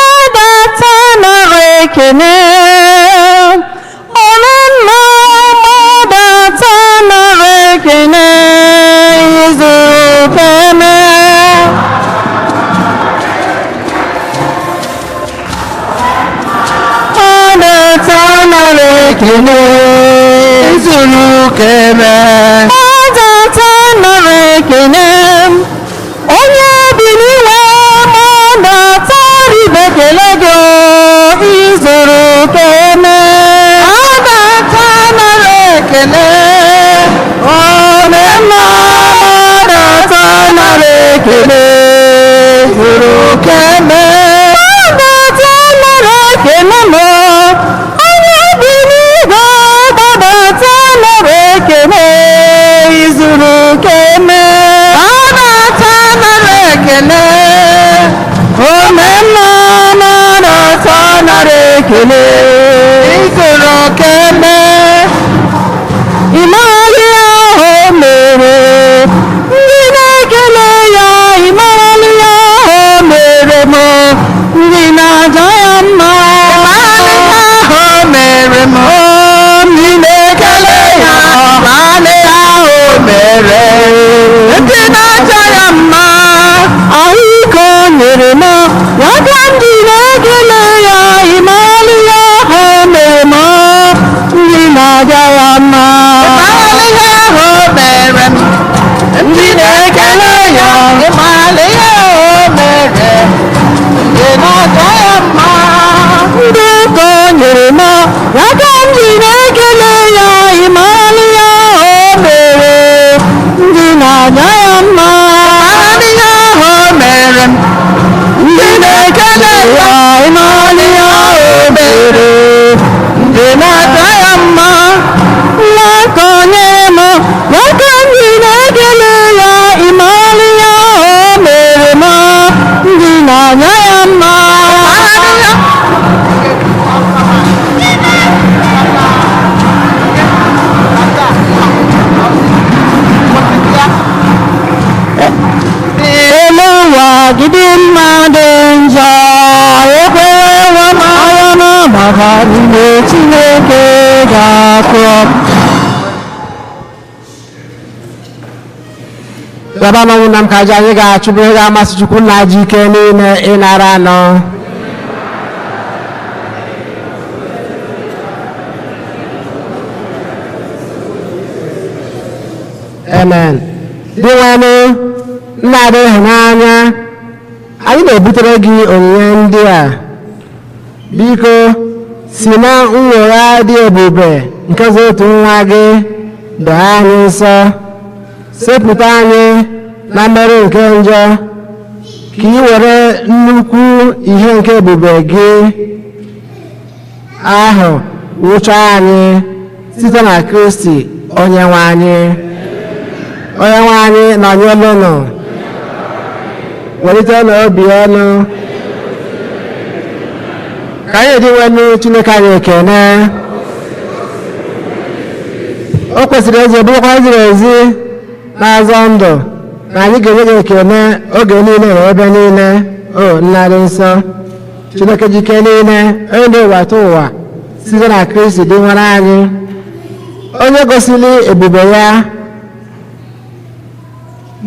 Ọbata nara ekene, ọnụnna, ọbata nara ekene, izukeme. Ọbata nara ekene,
Izurukeme.
Ọbata nara ekene, onye bi n'iwe, ọbata ribekele gị o, izuru keme.
Ọbata nara ekele. Omemma, ọbata nara ekele. Izurukeme.
Ọbata nara ekele m, onye bi n'igwe, ọbata nara ekele, izuru keme.
Ọbata nara ekele. Omemma,
ekele.
Izuru oke eme.
Ịmarala ihe ahụ o mere, ndị na-ekele ya. Ịmarala ihe ahụ o mere m, ndị na-aja ya mma.
Ịmarala ihe ahụ o mere m.
Ndị na-ekele ya.
Ịmarala ihe ahụ o mere. Ndị na-aja ya mma.
Ahụike o nyere m ya ka ndị na-ekele ya. Ịmarala ihe ahụ o mere m, ndị na-aja ya mma.
Ịmarala ihe ahụ o mere m. Ndị na-ekele ya. Ịmarala ihe ahụ o mere. Ndị na-aja ya mma.
Ndị ụka o nyere m ya ka ndị na-ekele ya. Ịmarala ihe ahụ o mere, ndị na-aja ya mma.
Ịmarala ihe ahụ o mere m.
Ndị na-ekele ya. Ịmarala ihe ahụ o mere,
Ndị na-aja ya mma.
Nwa ka o nyere m ya ka ndị na-ekele ya. Ịmarala ihe ahụ o mere m, ndị na-aja ya mma. Elu ụwa gidi mma dị njọ, ekwewo m anya na maka n'ime Chineke ga-akụ. Baba na nwunye m ka aja anyị ga-achụbụ ihe ga-amasị Chukwu nna ji ike niile ịnara anọ. Amen. Dinwenụ, nna dị ịhụnanya, anyị na-ebutere gị onyinye ndị a. Biko, si na nnwogha dị ebube nke zụ otu nwa gị doo anyị nsọ. Sepụta anyị na mmerụ nke njọ, ka ị were nnukwu ihe nke ebube gị ahụ wụchaa anyị site na Kristi onye nwe anyị. Onye nwe anyị nọnyere unu. Welite n'obi ọnụ. Ka anyị dịwenụ Chineke anyị ekene. O kwesịrị ezi, bụrụkwa ziri ezi na-azọ ndụ na anyị ga-enye gị ekene oge niile na ebe niile, o nna dị nsọ, Chineke jike niile, onye na-eweta ụwa, site na Kristi dị nwere anyị, onye gosiri ebube ya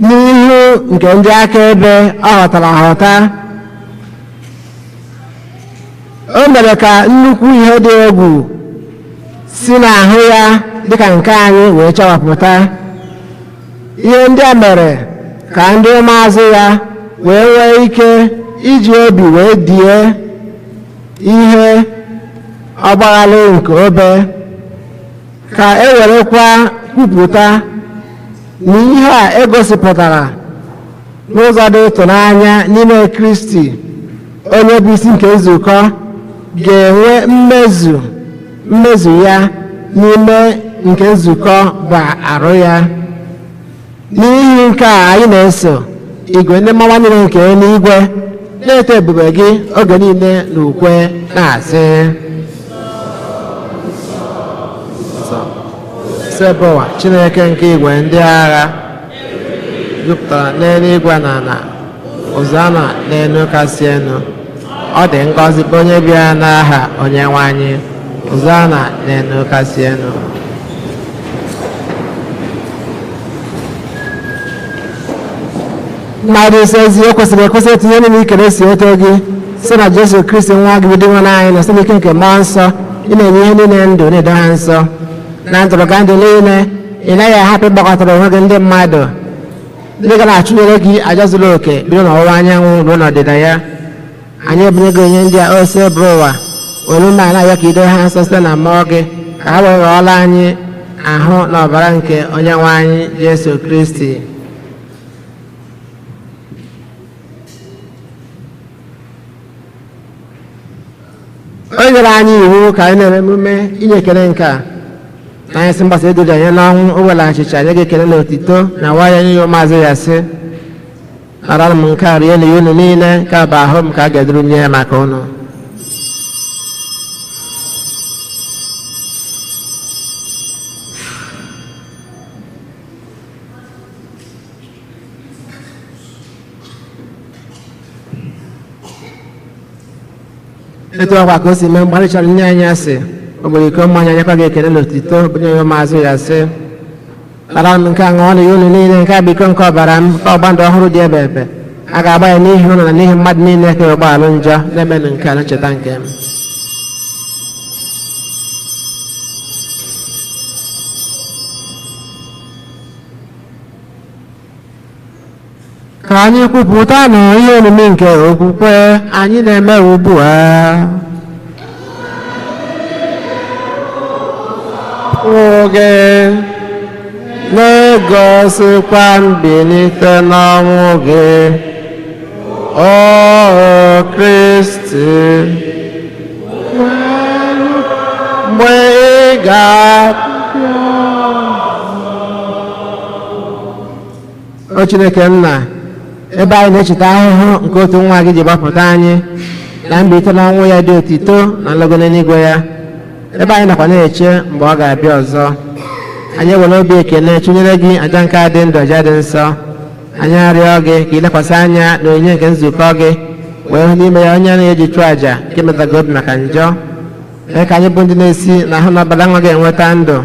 n'ihu nke ndị akaebe ọ ghọtara aghọta. O mere ka nnukwu ihe dị egwu si n'ahụ ya dịka nke anyị wee chawapụta. Ihe ndị a mere ka ndị ụmụazụ ya wee nwee ike iji obi wee die ihe ọgbaghalị nke obe, ka e werekwa kwupụta na ihe a egosipụtara n'ụzọ dị ịtụnanya n'ime Kristi, onye bụ isi nke nzukọ, ga-enwe mmezu ya n'ime nke nzukọ bụ arụ ya. N'ihi nke a anyị na-eso igwe ndị mmawa niile nke eluigwe na-eto ebube gị oge niile na ukwe na-asị: Sebụwa Chineke nke igwe ndị agha jupụtara n'eluigwe na ala, Hozanna n'elu kasị elu. Ọ dị ngọzi bụ onye bịara n'aha Onyenwe anyị, Hozanna n'elu kasị elu. Mmadụ ise ezi o kwesịrị ekwesị etinye n'ime ikere si eto gị site na Jesu Kristi nwa gị bụ Dinwenụ anyị, na site n'ike nke mmụọ nsọ ị na-enye ihe niile ndụ, na-edo ha nsọ na ntụrụka ndụ niile. Ị naghị ahapụ ịgbakọtara onwe gị ndị mmadụ ndị ga na-achụnyere gị aja zuru oke bido n'ọwụwa anyanwụ ruo n'ọdịda ya. Anyị ebunye gị onye ndị a ose bụrụ ụwa were ume ala ya ka ido ha nsọ site na mmụọ gị, ka ha wee ghọọla anyị ahụ na ọbara nke onye nwe anyị Jesu Kristi. O nyere anyị iwu ka anyị na-eme emume inye ekele nke a. Na anyị sị mgbasa eduru anyị n'ọnwụ, o were achịcha nye gị ekele na otito na nwa ya nye ya ụmụazụ ya, sị: "Nara m nke a, rie na ya unu niile. Nke a bụ ahụ m ka a ga-eduru nye ya maka unu."
Etu ọkwa ka o si mee mgbe chọrọ nye anyị asị, o nwere iko mmanya, nyekwa gị ekele na otito, bunye ya ụmụazụ ya, sị: "Nara m nke a, ṅụọ na ya unu niile. Nke a bụ iko nke ọbara m, nke ọgba ndụ ọhụrụ dị ebe ebe. A ga-agba ya n'ihi unu na n'ihi mmadụ niile ka ụgbọalụ njọ. Na-emenụ nke a na ncheta nke m." Ka anyị kwupụta na ihe omume nke okwukwe anyị na-eme ugbu a. Oge na-egosikwa mbilite n'ọnwụ gị, O Kristi, mgbe ị ga-abịa. O Chineke nna, ebe anyị na-echeta ahụhụ nke otu nwa gị ji gbapụta anyị, na mbilite n'ọnwụ ya dị otito, na nlogo n'eluigwe ya, ebe anyị nakwa na-eche mgbe ọ ga-abịa ọzọ, anyị ewere obi ekele chụnyere gị aja nke a dị ndụ, aja dị nsọ. Anyị arịọ gị ka ilekwasị anya na onyinye nke nzukọ gị, wee hụ n'ime ya onye na-eji chụọ aja nke metaga obi maka njọ. Mee ka anyị bụ ndị na-esi na ahụ na ọbara nwa gị enweta ndụ,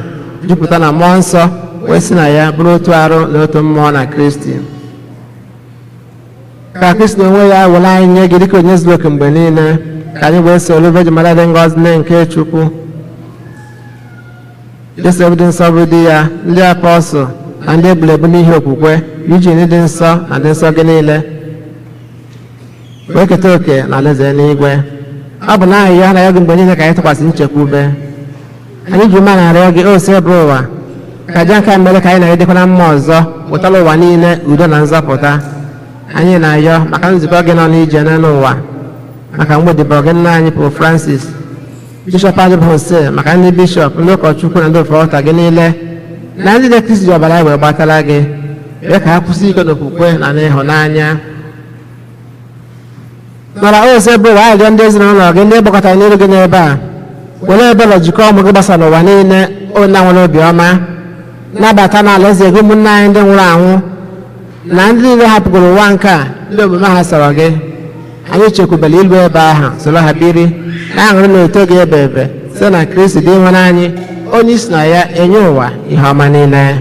jupụta na mmụọ nsọ, wee si na ya bụrụ otu arụ na otu mmụọ na Kristi. Ka Kristi onwe ya were anyị nye gị dịka onye zuru oke mgbe niile, ka anyị wee soro Virgin Maria dị ngọzi, nne nke Chukwu, Josef dị nsọ bụ di ya, ndị apọstụl na ndị eburu ebu n'ihi okwukwe, iji ndị dị nsọ na ndị nsọ gị niile wee keta oke na alaeze n'igwe. Ọ bụ naanị ya na ya gị mgbe niile ka anyị tụkwasị nchekwube. Anyị ji ume na-arịọ gị, o si ebe ụwa, ka aja nke a mere ka anyị na-edekwa na mma ọzọ wetara ụwa niile udo na nzọpụta. Anyị na-ayọ maka nzukọ gị nọ n'ije n'elu ụwa, maka mgbedibo gị nna anyị Pope Francis, bishọp anyị bụ Jose, maka ndị bishọp, ndị ụkọchukwu na ndị ofe ọta gị niile, na ndị na-ekristi ji ọbara ya wee gbatara gị, mee ka ha kwụsị ike n'okwukwe na n'ịhụnanya. Nara ose bụ ụwa, arịrịọ ndị ezinụlọ gị ndị gbakọtara n'iru gị n'ebe a, were ebere jikọọ ụmụ gị gbasara n'ụwa niile. Onye nwere obiọma, nabata n'ala eze gị ụmụnne anyị ndị nwụrụ anwụ na ndị niile hapụgoro ụwa nke a, ndị omume ha sọrọ gị. Anyị chekwubere ilu ebe ahụ soro ha biri na aṅụrị na uto gị ebe ebe, site na Kristi dị nwere anyị, onye isi na ya enye ụwa ihe ọma niile.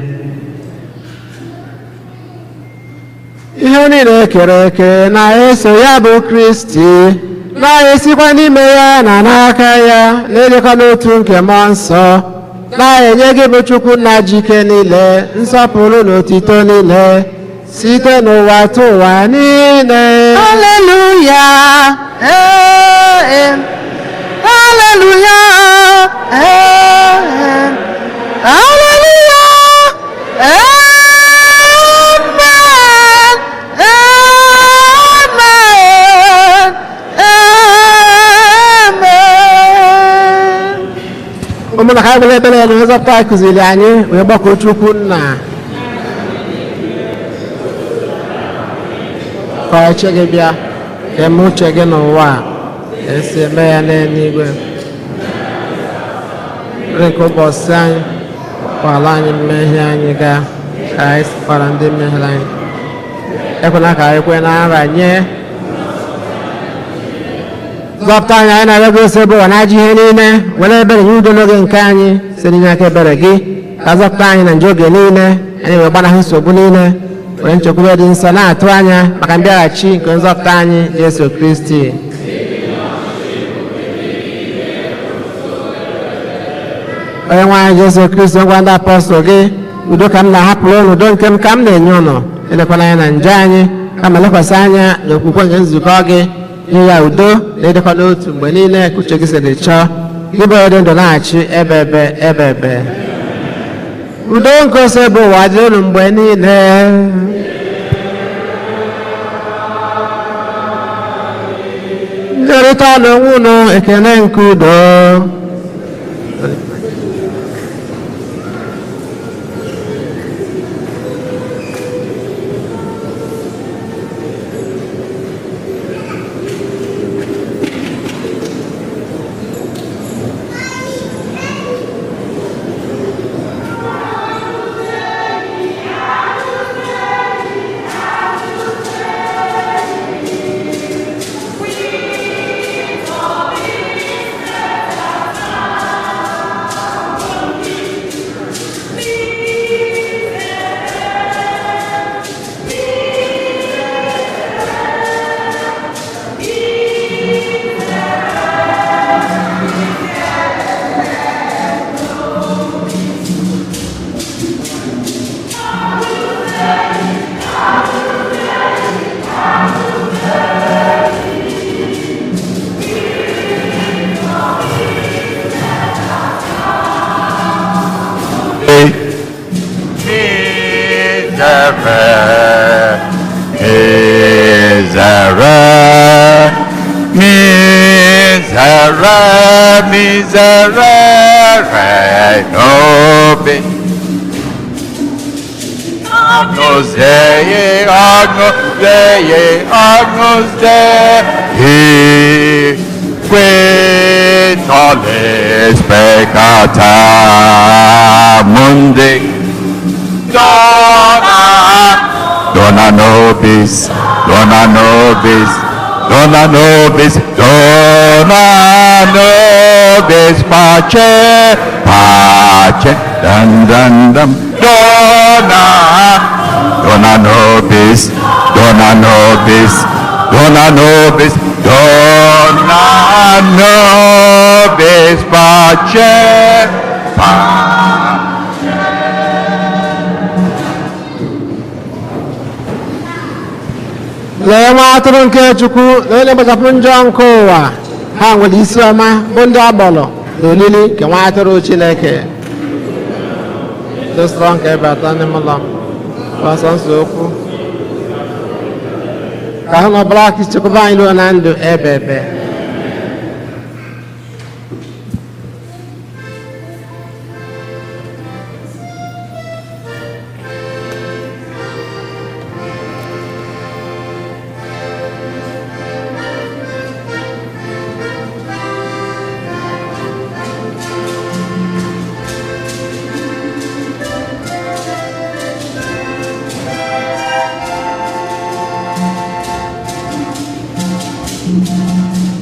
Ihe niile kere eke na-eso ya bụ Kristi, na-esikwa n'ime ya na n'aka ya, na-edekwa n'otu nke mmụọ nsọ, na-enye gị bụ Chukwu nna jike niile nsọpụrụ na otito niile site n'ụwa tụ ụwa niile.
Hallelujah. Eh, hallelujah. Eh, hallelujah. Amen. Amen. Amen.
Ụmụnna, ka anyị were ekpere na nzọpụta anyị kụziri anyị wee gbakọọ Chukwu nna. Ka ọchị gị bịa, ka eme uche gị n'ụwa a ka esi eme ya n'eluigwe. Nri nke ụbọchị anyị, kwala anyị mmehie anyị gaa ka anyị sikwara ndị mehiere anyị. Ekwela ka anyị kwee na nranye. Zọpụta anyị, anyị na-arịọ gị, ose bụ ụwa na ajọ ihe niile. Were ebere nye udo n'oge nke anyị, site n'inye aka ebere gị ka zọpụta anyị na njọ oge niile, anyị wee gbanahụ nsogbu niile, were nchekwube dị nsọ na-atụ anya maka mbịaghachi nke nzọpụta anyị Jesu Kristi. Onye nwe anyị Jesu Kristi, ngwa ndị apọstụl gị: "Udo ka m na-ahapụrụ ụnụ, udo nke m ka m na-enye ụnụ. Elekwana anya na njọ anyị, kama lekwasị anya n'okwukwe nke nzukọ gị. Nye ya udo na ịdịkwa n'otu mgbe niile ka uche gị siri chọọ. Gị bụ onye dị ndụ na-achị ebe ebe ebe ebe." Udo nke ose bụ ụwa dị unu mgbe niile. Njerịta n'onwe unu ekele nke udo.
Miserere, miserere, miserere nobis. Agnus Dei, Agnus Dei, Agnus Dei, qui tollis peccata mundi. Dona, dona nobis, dona nobis, dona nobis, dona nobis, pace, pace, dun dun dun, dona, dona nobis, dona nobis, dona nobis, dona nobis, pace, pace.
Lee nwa atụrụ nke Chukwu na onye na-ekpochapụ njọ nke ụwa. Ha nwere isi ọma bụ ndị agbọrọ na olili nke nwa atụrụ Chineke. Dosọrọ nke bata n'ime ụlọ m gbasọ nsọ okwu ka ha na ọbara chekwaba anyị ruo na ndụ ebe ebe.
Thank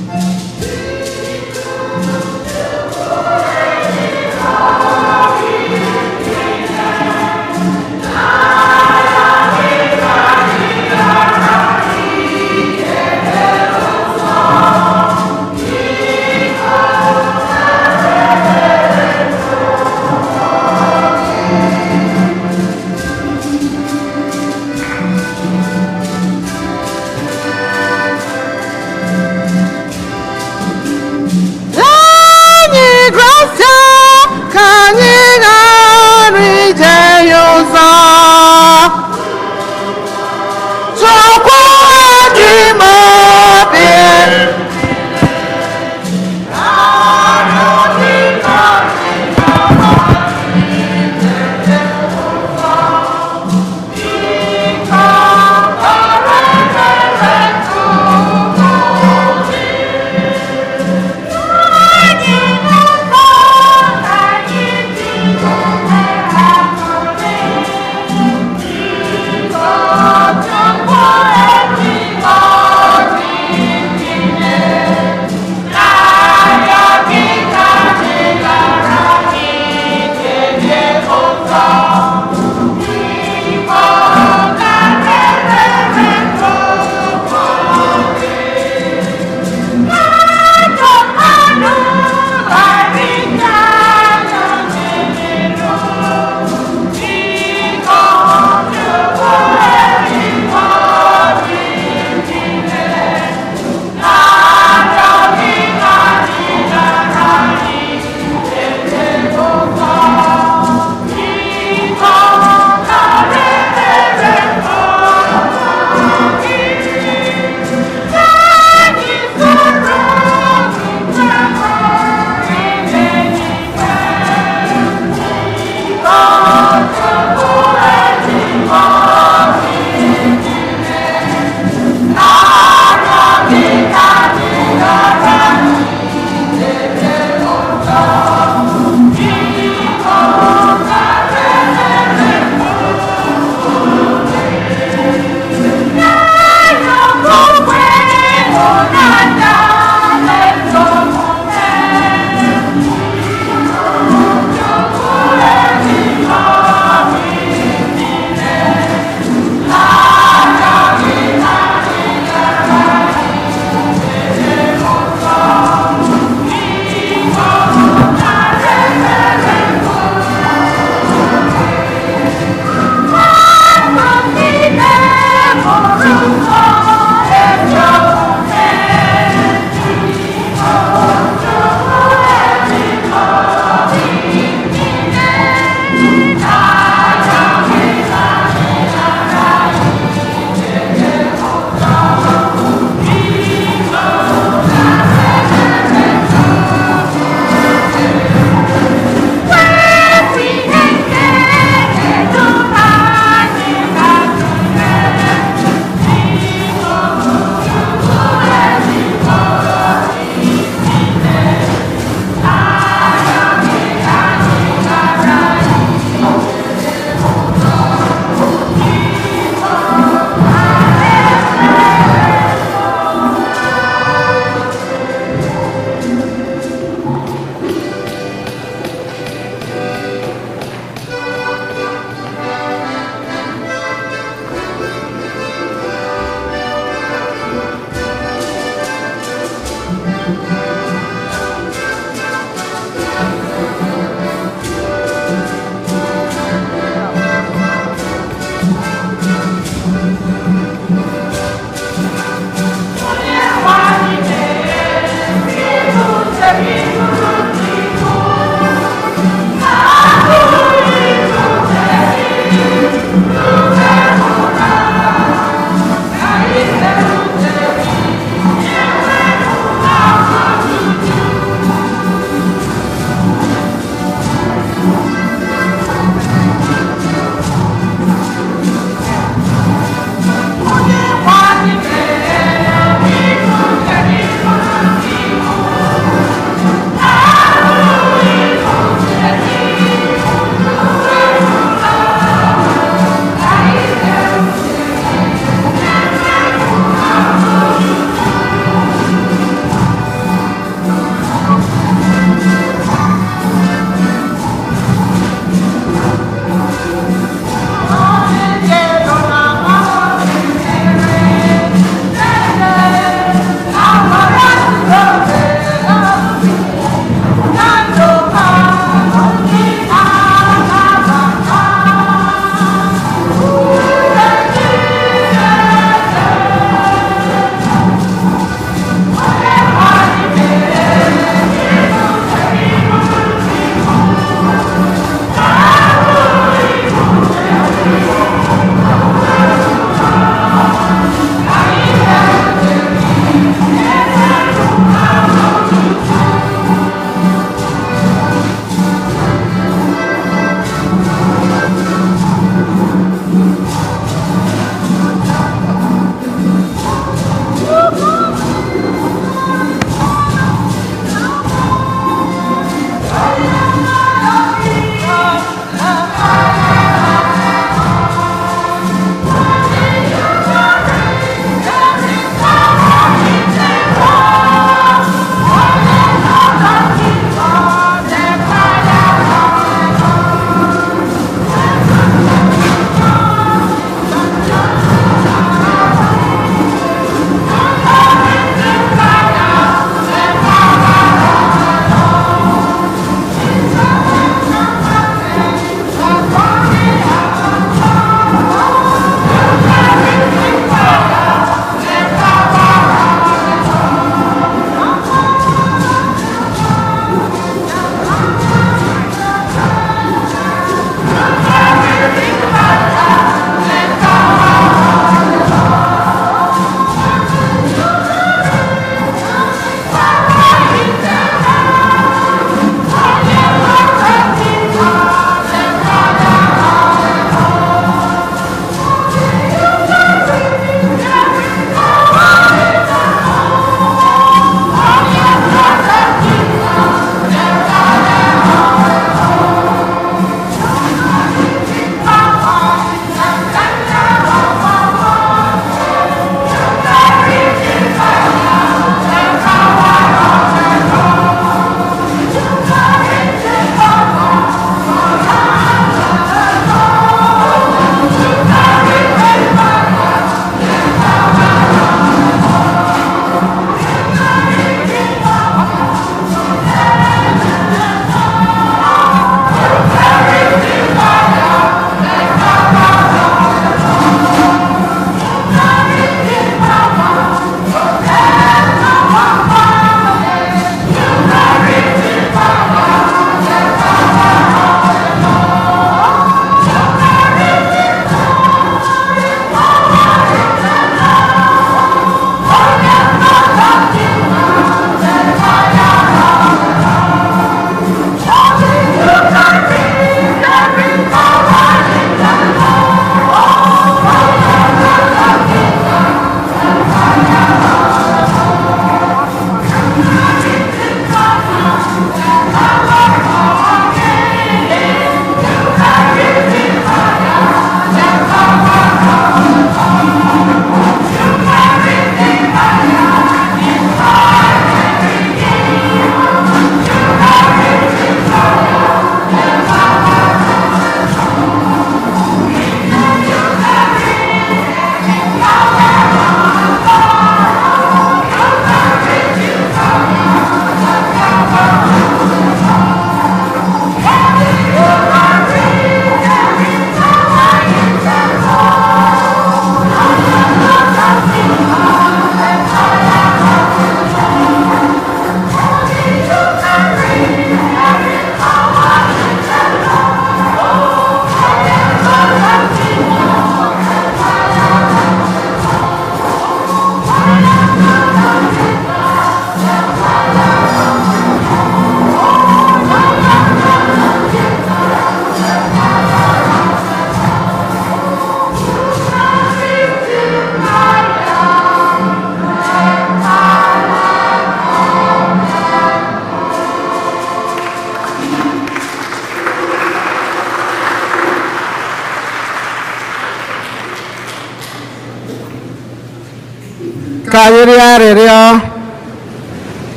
Ka anyị rịọ arịrịọ.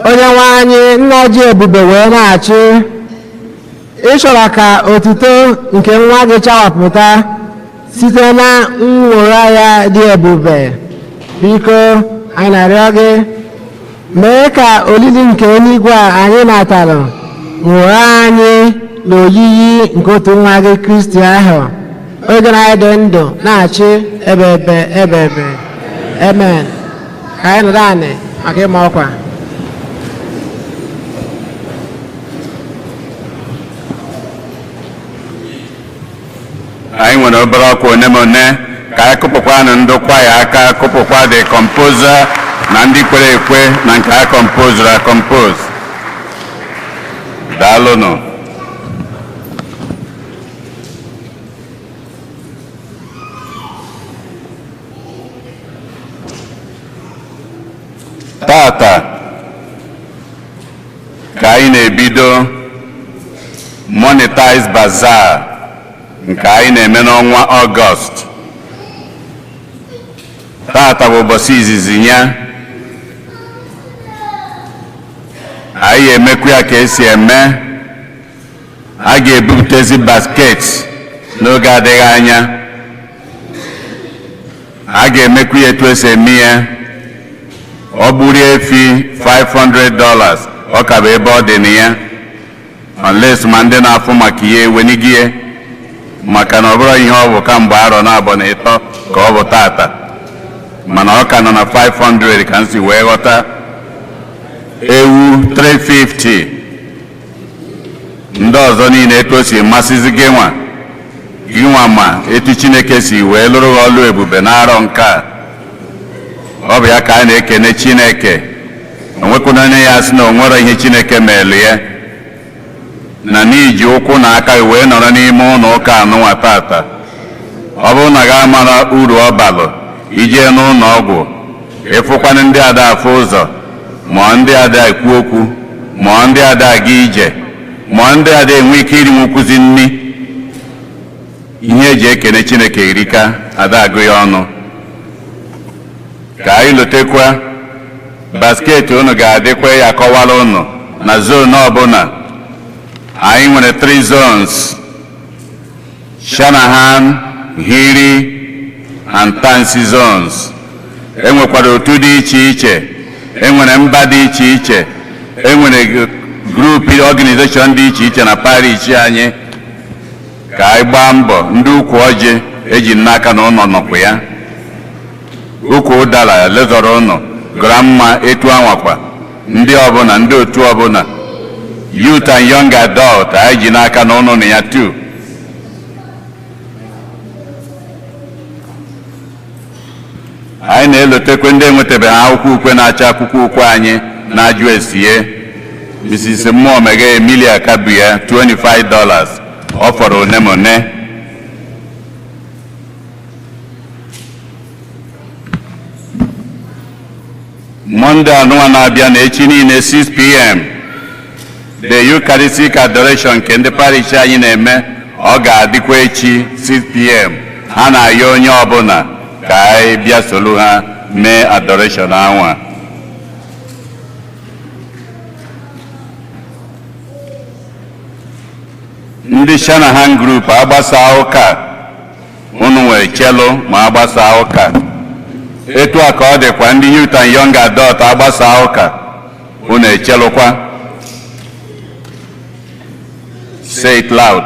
Onye nwe anyị, nna ji ebube wee na-achị, ị chọrọ ka otuto nke nwa gị chawapụta site na nnwogha ya dị ebube. Biko, anyị na-arịọ gị, mee ka olili nke eluigwe a anyị natara nwogha anyị n'oyiyi nke otu nwa gị, Kristi ahụ, oge na anyị dị ndụ na-achị ebe ebe ebe ebe. Amen. Ka anyị nọdụ anị maka ịma ọkwa.
Anyị nwere obere ọkwa one ma one ka anyị kụpụkwanụ ndị kwaya aka, kụpụkwa the composer na ndị kwere ekwe na nke a compozuru acompose. Daalụnụ. Tata ka anyị na-ebido Monetize Bazaar nke anyị na-eme n'ọnwa Ọgọst. Tata bụ ụbọchị izizi ya. Anyị emekwa ya ka esi eme. A ga-ebupụtezi basket n'oge adịghị anya. A ga-emekwa ya etu esi eme ya. Ọ gburu efi $500, ọ ka bụ ebe ọ dị na ya, unless ma ndị na-afụ maka ihe ewenigie, maka na ọ bụrụ ihe ọ bụ kamgbe arọ na abụọ na ịtọ ka ọ bụ tata, mana ọ ka nọ na 500 ka m si wee ghọta. Ewu 350, ndị ọzọ niile etu o si masịzi gị nwa gị nwa, ma etu Chineke si wee lụrụ gị ọlụ ebube n'arọ nke a. Ọ bụ ya ka a na-ekene Chineke. Onwekwana onye ya sị na o nwere ihe Chineke meelu ya na n'iji ụkwụ na aka wee nọrọ n'ime ụlọ ụka anụnwa tata. Ọ bụrụ na gị amara uru ọ balụ ije n'ụlọ ọgwụ, ịfụkwanụ ndị ada afụ ụzọ, ma ndị ada ekwu okwu, ma ndị ada aga ije, ma ndị ada enwe ike irinwukwuzi nni, ihe eji ekene Chineke erika, ada agụ ya ọnụ. Ka anyị lotekwa basket unu ga-adịkwa ya kọwara unu na zone ọbụla. Anyị nwere 3 zones: Shanahan, Hiri and Tansi zones. Enwekwara otu dị iche iche, enwere mba dị iche iche, enwere group organization dị iche iche na parish anyị. Ka anyị gbaa mbọ. Ndị ukwu ọjị eji n'aka na ụlọ nọkwa ya, ukwu ụdara lezọrọ ụnụ grandma etu anwakwa, ndị ọbụla, ndị otu ọbụla, youth and young adult, anyị ji n'aka na ụnụ na ya too. Anyị na-elotekwe ndị enwetabeghị akwụkwọ ukwe na-acha akwụkwọ ukwe anyị na-ajụ esie. Mrs. Mmụọ Mega Emilia Kabuya, $25, ọ fọrọ one ma one. Mọnde anụnwa na-abịa na echi niile, 6 p.m., the Eucharistic Adoration nke ndị parish anyị na-eme, ọ ga-adịkwa echi 6 p.m. Ha na-ayọ onye ọbụla ka anyị bịa soro ha mee adoration anwa. Ndị Shanahan Group, agbasa ụka unu nwere chelu ma agbasa ụka. Etu a ka ọ dịkwa ndị youth and young adult, agbasa ụka unu echelụkwa. Say it loud.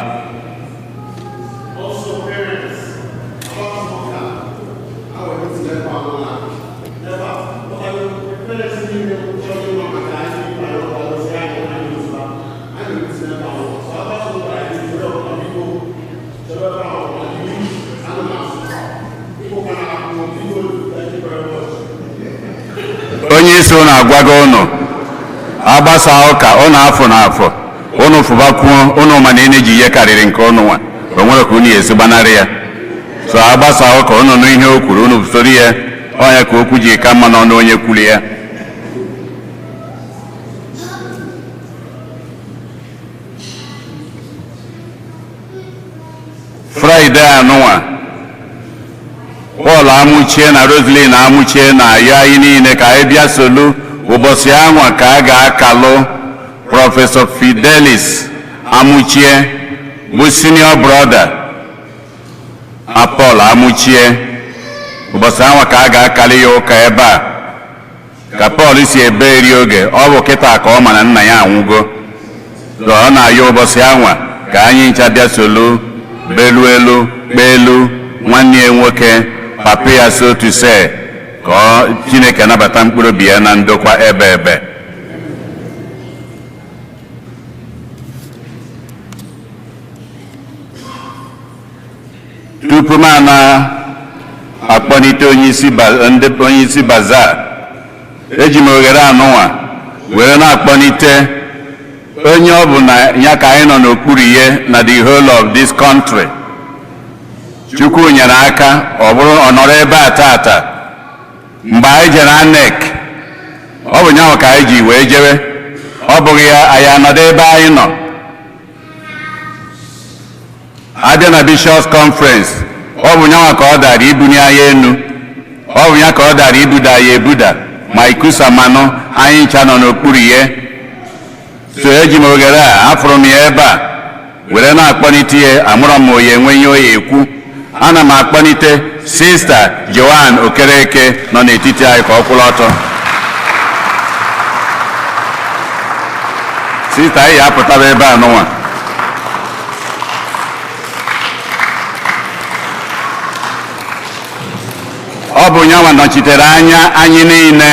Also, parents, about our never, never. Parents niile chọrọ ịma maka anyị ozi anyị anyị ozugbo anyị na-esi ebe ahụ. So agbasa ụka anyị were ọbụla, biko chọrọ ebe ahụ ma ndị anụmanụ ịkpụkwa na akwụkwọ, biko. Thank you very much.
Onye isi ụnụ agwago ụnụ, agbasa ụka ụnụ afọ na afọ ụnụ fụbakwuo ụnụ, mana ị na-eji ihe karịrị nke ụnụ nwa o nwere ka ụnụ esi gbanarị ya. So agbasa ụka, ụnụ nụ ihe o kwuru, ụnụ soro ya. Ọnya ka okwu ji ka mma n'ọnụ onye kwuru ya. Friday anụnwa, Paul Amuchie na Roslyn Amuchie na-ayọ anyị niile ka anyị bịa solu. Ụbọchị anwa ka a ga-akalụ Professor Fidelis Amuchie, bụ senior brother a Paul Amuchie. Ụbọchị anwa ka a ga-akali ya ụka ebe a ka Paul si ebe eri oge. Ọ bụ kịta ka ọ ma na nna ya anwụgo. So ọ na-ayọ ụbọchị anwa ka anyị ncha bịa solu belu elu kpee elu nwanne ya nwoke, papa ya, so to say, ka ọ Chineke nabata mkpụrụ obi ya na ndokwa ebe ebe. Tupu m na-akpọlite onyeisi ndị onyeisi bazaar, eji m oghere anụnwa were na-akpọlite onye ọ bụ na ya ka anyị nọ n'okpuru ihe na the whole of this country. Chukwu nyere aka, ọ bụrụ ọ nọrọ ebe a tata. Mgbe anyị jere ANEC, ọ bụ nyanwa ka anyị ji wee jewe. Ọ bụghị ya, anyị anọdụ ebe anyị nọ. Abịa na Bishops Conference, ọ bụ nyanwa ka ọ dara ibunye anyị enu, ọ bụ ya ka ọ dara ibuda anyị ebuda, ma ikusa manụ anyị ncha nọ n'okpuru ihe. So eji m oghere a afụrụ m ya ebe a were na-akpọlite ihe. Amụrọ m oyi enwe ihe oyi ekwu. Ana m akpọlite Sister Joan Okereke nọ n'etiti anyị ka ọ kwụrụ ọtọ. Sister, anyị apụtaba ebe a nụnwa. Ọ bụ nyanwa nọchitere anya anyị niile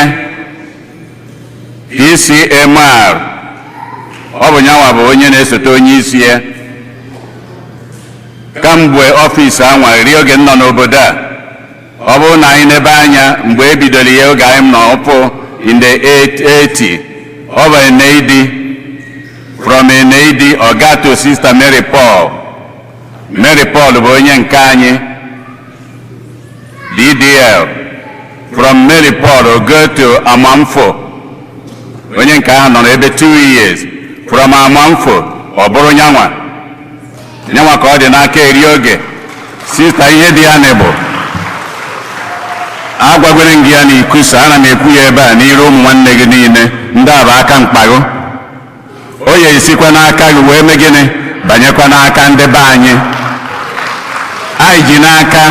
PCMR. Ọ bụ nyanwa bụ onye na-esote onye isi ya kamgbe ọfịs anwa rie oge m nọ n'obodo a. Ọ bụrụ na anyị nebe anya mgbe e bidoro ya, oge anyị nọ ọpụ in the 80, ọ bụ Eneidi. From Eneidi, ọ gaa to Sister Mary Paul. Mary Paul bụ onye nke anyị DDL. From Mary Paul, go to Amamfo. Onye nke ahụ nọ n'ebe 2 years. From Amamfo, ọ bụrụ nyanwa nyanwa ka ọ dị n'aka eri oge. Sister, ihe dị ya bụ agwagwere m gị ya na ikusa. Ana m ekwu ya ebe a n'iru ụmụ nwanne gị niile ndị a bụ aka mkpago. O ya esikwa n'aka gị wee mee gịnị, banyekwa n'aka ndị be anyị. Anyị ji n'aka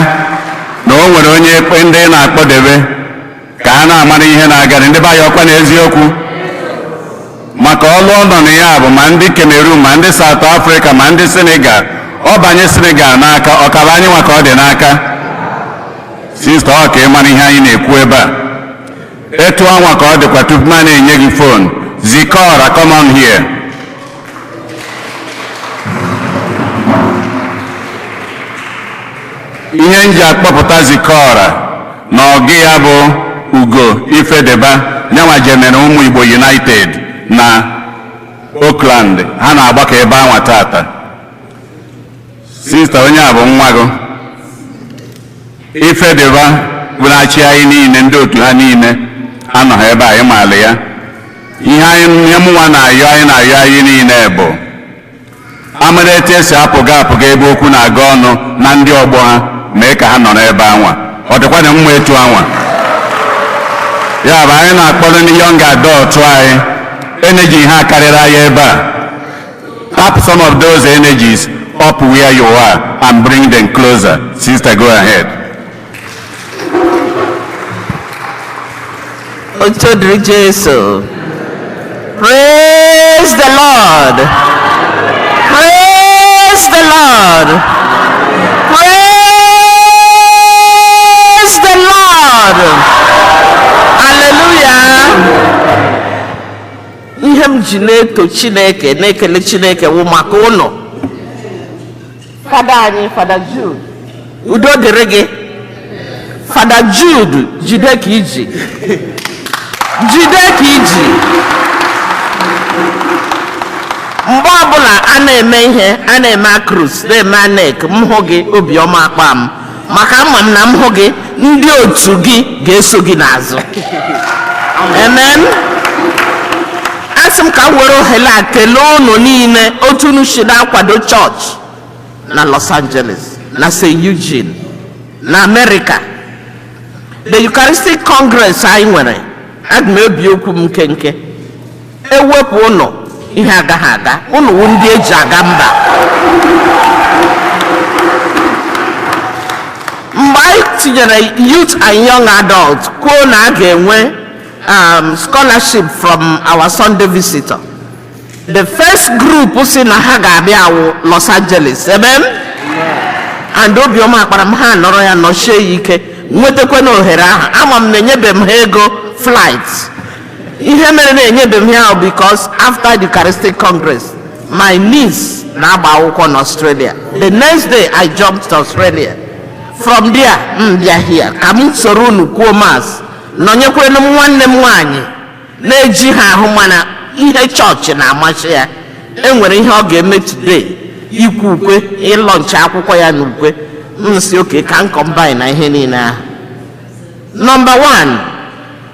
na o nwere onye ekpe ndị na-akpọdebe ka a na-amara ihe na-aga ndị be anyị. Ọkwa na eziokwu maka ọlụ ọ nọ na ya bụ ma ndị Cameroon, ma ndị South Africa, ma ndị Senegal. Ọ banye Senegal n'aka, ọ kaba anyị nwa ka ọ dị n'aka. Sister, ọ ka ị mara ihe anyị na-ekwu ebe a. Etu anwa ka ọ dịkwa. Tupu m na-enye gị phone, Zikora, come on here. Ihe m ji akpọpụta Zikora na ọgụ ya bụ Ugo Ifedeba, nyanwa jemere ụmụ Igbo United na Oakland. Ha na-agbakọ ebe anwa tata. Sister, onye a bụ nwa gị Ifedeba bụ na-achị anyị niile. Ndị otu ha niile anọghị ebe a, ịmaala ya. Ihe anyị, ihe mụnwa na-ayọ anyị, na-ayọ anyị niile bụ amara etu esi apụga apụga ebe okwu na-aga ọnụ na ndị ọgbọ ha, mee ka ha nọrọ ebe anwa. Ọ dịkwa na mma etu anwa ya bụ anyị na-akpọrọ ndị young adult anyị. Energy ha karịrị anyị ebe a. Tap some of those energies up where you are and bring them closer. Sister, go ahead.
Otuto dịrị Jesu. Praise the Lord. Praise the Lord. Praise the Lord. Hallelujah. Ihe m ji na-eto Chineke, na-ekele Chineke wụ maka ụnụ. Fada anyị, Fada Jude. Udo dịrị gị. Fada Jude, jide ka iji. Jide ka iji. Mgbe ọbụla a na-eme ihe a na-eme, akrus na-eme ANEC, m hụ gị, obiọma akpa m, maka ama m na m hụ gị, ndị otu gị ga-eso gị n'azụ. Amen. Asị m ka m were ohere a kelee unu niile otu unu si na-akwado chọọchị na Los Angeles. Na St. Eugene na America, the Eucharistic Congress anyị nwere, aga m ebi okwu m nkenke. Ewepụ ụnụ, ihe agaghị aga. Ụnụ wụ ndị eji aga mba. Mgbe anyị tinyere youth and young adult, kwuo na a ga-enwe scholarship from our Sunday visitor, the first group si na ha ga-abịa awụ Los Angeles. Ebe m and obiọma akpara m, ha nọrọ ya nọchie ya ike nwetakwa na ohere ahụ. Ama m na enyebe m ha ego flight. Ihe mere na enyebe m ha ahụ, because after the Eucharistic Congress, my niece na-agba akwụkwọ n'Australia. The next day I jumped to Australia. From there m bịa here ka m soro unu kwuo mass, nọnyekwere m nwanne m nwaanyị na-eji ha ahụ, mana ihe chọọchị na-amasị ya. Enwere ihe ọ ga-eme today, ikwu ukwe, ịlaunch akwụkwọ ya na ukwe. M si oke ka m combine na ihe niile ahụ. Number 1,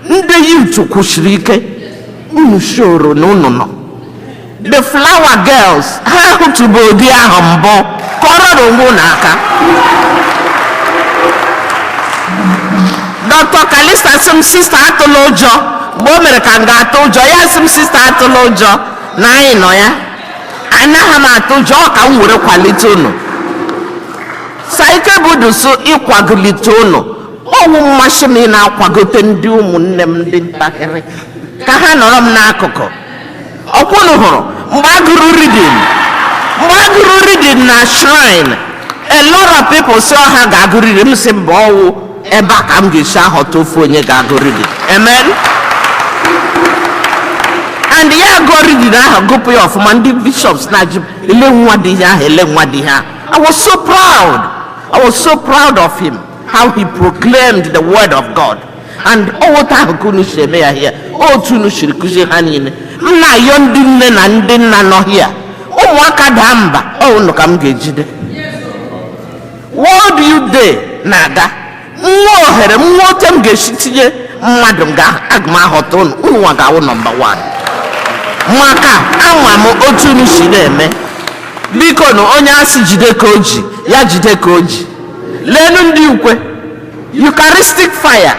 ndị youth kwụsiri ike. Unu shoro na unu nọ. The flower girls, ha hụtụbụ ụdị ahụ mbụ. Kọrọ onwe unu aka. Dr. Kalista sị m, "Sister, atụla ụjọ." Mgbe o mere ka m ga-atụ ụjọ, ya sị m, "Sister, atụla ụjọ na anyị nọ ya." Anaghị m atụ ụjọ. Ọ ka m were kwalite unu. Saike budusu ịkwagolite unu. Ọwụ mmasị m ị na-akwagote ndị ụmụnne m ndị ntakịrị ka ha nọrọ m n'akụkụ. Ọkwụnụ hụrụ mgbe agụrụ reading, mgbe agụrụ reading na shrine, a lot of people si ọha ga-agụ reading. M si mba, ọwụ ebe a ka m ga-esi ahọta ofu onye ga-agụ reading. Amen. And ya gụọ reading ahụ, gụpụ ya ọfụma. Ndị bishops na-ajụ, "Ele nwa dị ihe ahụ? Ele nwa dị ihe ahụ?" I was so proud. I was so proud of him, how he proclaimed the word of God. And ọwụta ahụ ka unu si eme ya here, otu unu siri kụzie ha niile. M na-ayọ ndị nne na ndị nna nọ here, ụmụaka daa mba, ọ unu ka m ga-ejide. World Youth Day na-aga, nwa ohere nwa ote m ga-esi tinye mmadụ nga, aga m ahọta unu. Unu nwa ga-awụ number 1, maka ama m otu unu si na-eme. Biko na onye asị jide ka o ji ya, jide ka o ji. Leenụ ndị ukwe Eucharistic fire.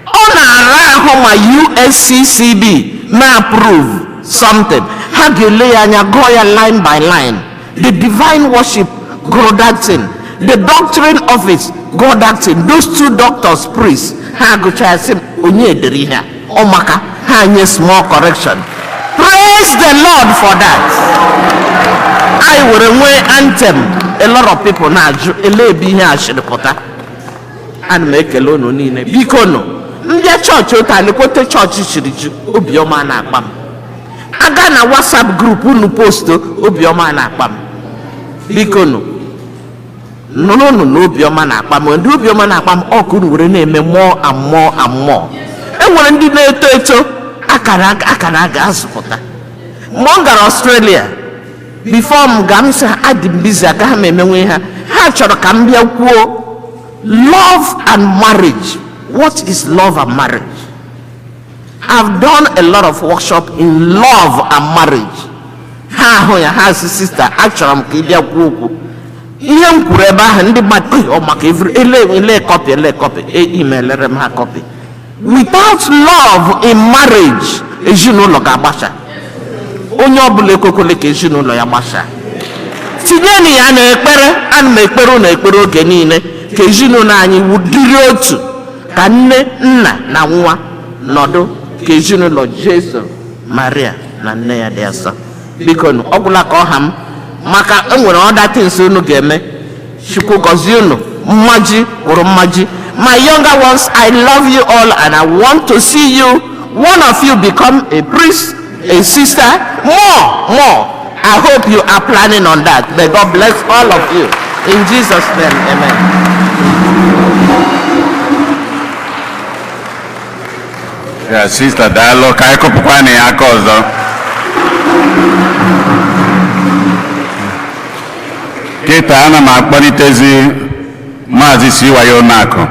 Ọ na-ara ahụ ma USCCB na-approve something, ha ga-ele ya anya, gụọ ya line by line. The divine worship, gụrụ that thing. The doctrine office, gụọ that thing. Those two doctors, priests, ha agụcha ya, sị m, "Onye dere ihe a? Ọ maka ha nye small correction." Praise the Lord for that. Anyị were nwee anthem. A lot of people na-ajụ ele ebe ihe a siri pụta. Ana m ekele unu niile. Biko nụ, mbịa chọọchị otu alekwete chọọchị siri ju, obiọma na-akpa m. Aga na WhatsApp group unu post, obiọma na-akpa m. Biko nụ, nụrụnụ na obiọma na-akpa m. Ndị obiọma na-akpa m, ọkụ unu were na-eme more and more and more. E nwere ndị na-eto eto akara akara a ga-azụpụta. Mgbe m gara Australia, before m ga, m sị ha adị m busy, agaghị m emenwe ha. Ha chọrọ ka m bịa kwuo love and marriage. What is love and marriage? I've done a lot of workshop in love and marriage. Ha ahụ ya, ha sị, "Sister, achọrọ m ka ị bịa kwuo okwu." Ihe m kwuru ebe ahụ, ndị mmadụ, "Ey, ọ maka every ele ele copy, ele copy." E emailere m ha copy. Without love in marriage, ezinụlọ ga-agbasa. Onye ọbụla ekwekwele ka ezinụlọ ya gbasaa. Tinyenụ ya n'ekpere. Ana m ekpere ụlọ ekpere oge niile ka ezinụlọ anyị wudiri otu, ka nne, nna na nwa nọdụ ka ezinụlọ Jesu, Maria na nne ya dị asọ. Biko nụ, ọ gwụla ka ọha m, maka enwere other things unu ga-eme. Chukwu gọzie unu mmaji kwuru mmaji. My younger ones, I love you all and I want to see you, one of you become a priest, a sister, more, more. I hope you are planning on that. May God bless all of you in Jesus' name. Amen.
Ya, sister, daalụ. Ka anyị kụpụkwa na ya aka ọzọ. Kịta ana m akpọlitezi Maazị Siwayo Onakụ.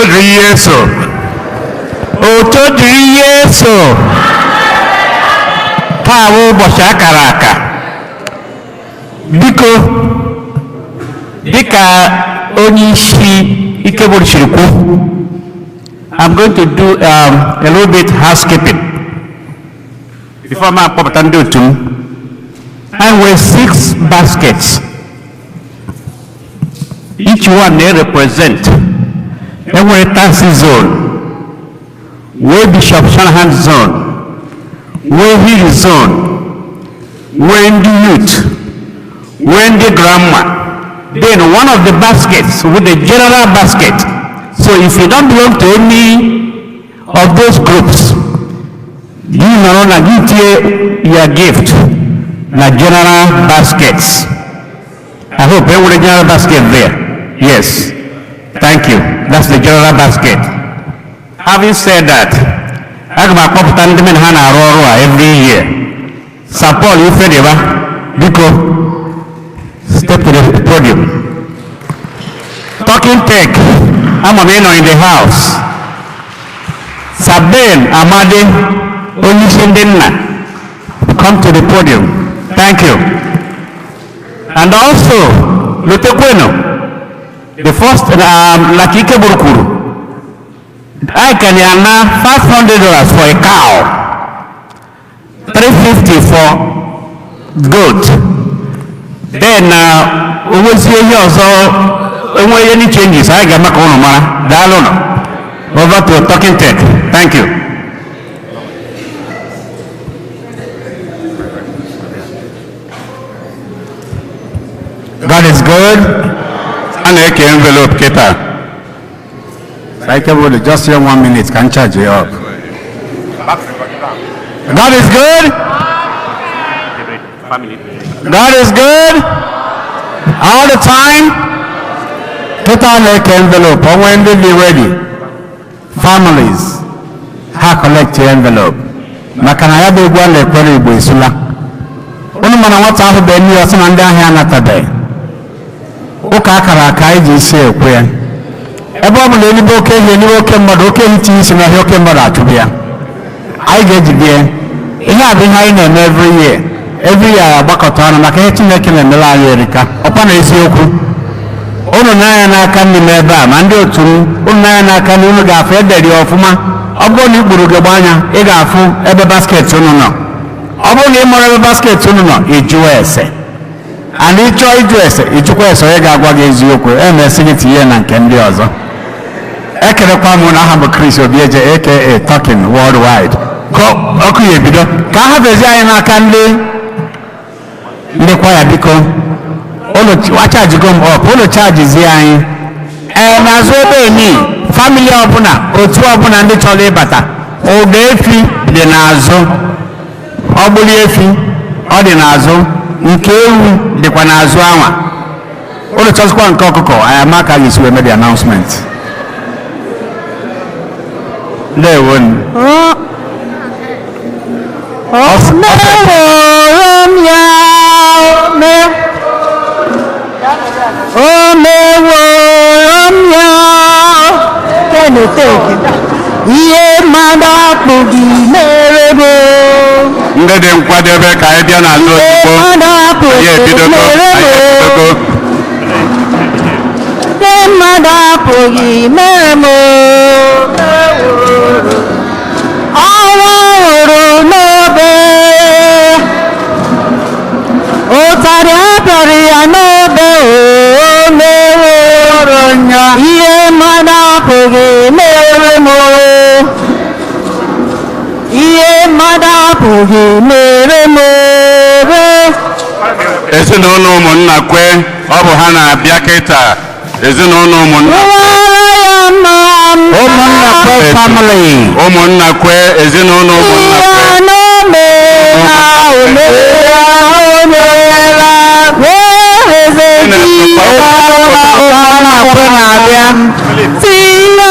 Otuto dịrị Yesu. Otuto dịrị Yesu. Taa bụ ụbọchị akara aka. Biko, dịka onye isi Ikeburu siri kwu, I'm going to do a little bit housekeeping before m akpọpụta ndị otu m. I nwere six baskets. Each one na-represent. Enwere taxi zone, nwee Bishop Shanahan zone, nwee Hill zone, nwee ndị youth, nwee ndị grandma. Then one of the baskets with the general basket. So if you don't belong to any of those groups, gị nọrọ na gị tie your gift na general baskets. I hope enwere general basket there. Yes. Thank you. That's the general basket. Having said that, aga m akpọpụta ndị men ha na-arụ ọrụ a every year. Sir Paul Ifediba, biko, step to the podium. Talking Tech, ama m ịnọ in the house. Sir Ben Amadi, onyeisi ndị nna, come to the podium. Thank you. And also, Lutekweno, the first, like Ikeburu kwuru, I can ana $500 for a cow, 350 for goat. Then, onwezie ihe ọzọ, enwe any changes, anyị ga-eme ka ụnụ mara. Daalụ nụ. Over to Talking Tech. Thank you.
God is good. A na-eke envelope kịta.
Ikeburu, just here one minute, can charge you up. God is good. God is good. All the time. Kịta na-eke envelope, onwe ndị dị ready. Families, ha collect your envelope. Maka na ya bụ egwu a na-ekwere Igbo esula. Unu mana nwata ahụ bụ enyi ya sị na ndị ahịa anatabeghị. Ụka akara aka anyị ji isi ekwe ya. Ebe ọ bụ na elibe oke ehi elibe oke mmadụ, oke ehi tinye isi n'ọhịa, oke mmadụ achụbụ ya. Anyị ga-ejide ya. Ihe a bụ ihe anyị na-eme every year. Every year agbakọta ọnụ maka ihe Chineke na-emere anyị erika. Ọkwa na eziokwu. Unu n'anya n'aka nri m ebe a, ma ndị otu m, unu n'anya n'aka nri, unu ga-afụ ederi ya ọfụma. Ọ bụrụ na ị kpuru ugegbe anya, ị ga-afụ ebe basket unu nọ. Ọ bụrụ na ị mara ebe basket unu nọ, ị jụọ ese. And ị chọọ ịjụ ese, ị jụkwa ese onye ga-agwa gị eziokwu, emesị gị tinye na nke ndị ọzọ. Ekelekwa m na aha bụ Chris Obieje, aka Talking Worldwide. Ka ọkụ ya ebido, ka a hafezi anyị n'aka ndị kwaya, biko. Unu achajigo m up, unu chajizie anyị. Ee, n'azụ ebe eni, family ọbụla, otu ọbụla ndị chọrọ ịbata, ụda efi dị n'azụ. Ọgbụli efi, ọ dị n'azụ. Nke ewu dịkwa n'azụ anwa. Unu chọzikwa nke ọkụkọ, anyị ama ka a ga-esi wee mee the announcement. Ndewo.
O meworo m ya, o meworo m ya keneteke ihe mmadụ apụghị mere m.
Ndị dị nkwadebe, ka anyị bịa n'azụ
Ihe
ozugbo.
mmadụ
Anyị
apụghị
ebidogo.
mere
Anyị
m.
ebidogo.
Ihe mmadụ apụghị mere m. Ọnwụ hụrụ n'obe, ụtarị apịarị ya n'obe, o meworo ya ihe mmadụ apụghị mere m. Ihe mmadụ apụghị mere m.
Ezinụlọ ụmụnna kwe, ọ bụ ha na-abịa kịta. Ezinụlọ ụmụnna
Rụwara ya mma.
Ụmụnna kwe family.
Ụmụnna kwe, ezinụlọ ụmụnna
Ihe
kwe.
n'omela, omela, omela, eze.
Ụmụnna kwe na-abịa.
Tinye.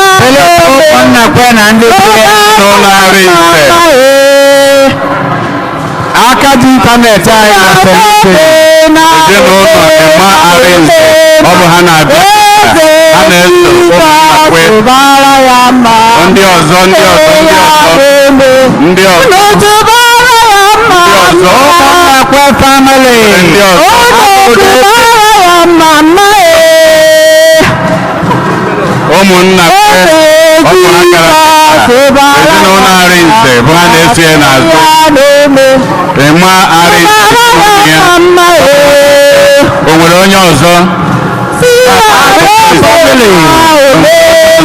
Ụmụnna kwe na ndị kwe.
N'ụlọ Arinze.
Aka ji ịntanetị anyị na Felipe.
Ezinụlọ Emma Arinze, ọ bụ ha na-abịa kịta. Ha na-eso ụmụnna kwe.
Tụbara ya mma.
Ndị ọzọ, ndị ọzọ, ndị ọzọ, ndị ọzọ.
Unu tụbara ya mma.
Ndị ọzọ.
Ụmụnnakwe family.
Ndị ọzọ.
Unu tụbara ya mma mma ee.
Ụmụnna kwe
Eze
ọkpụrụ akara
Jizọs tụbara
ezinụlọ Arinze bụ ha na-eso ya n'azụ.
ya n'ome.
Ịma Arinze
Tụbara
ya.
ya mma ee.
O nwere onye ọzọ?
Si ya
Family.
ome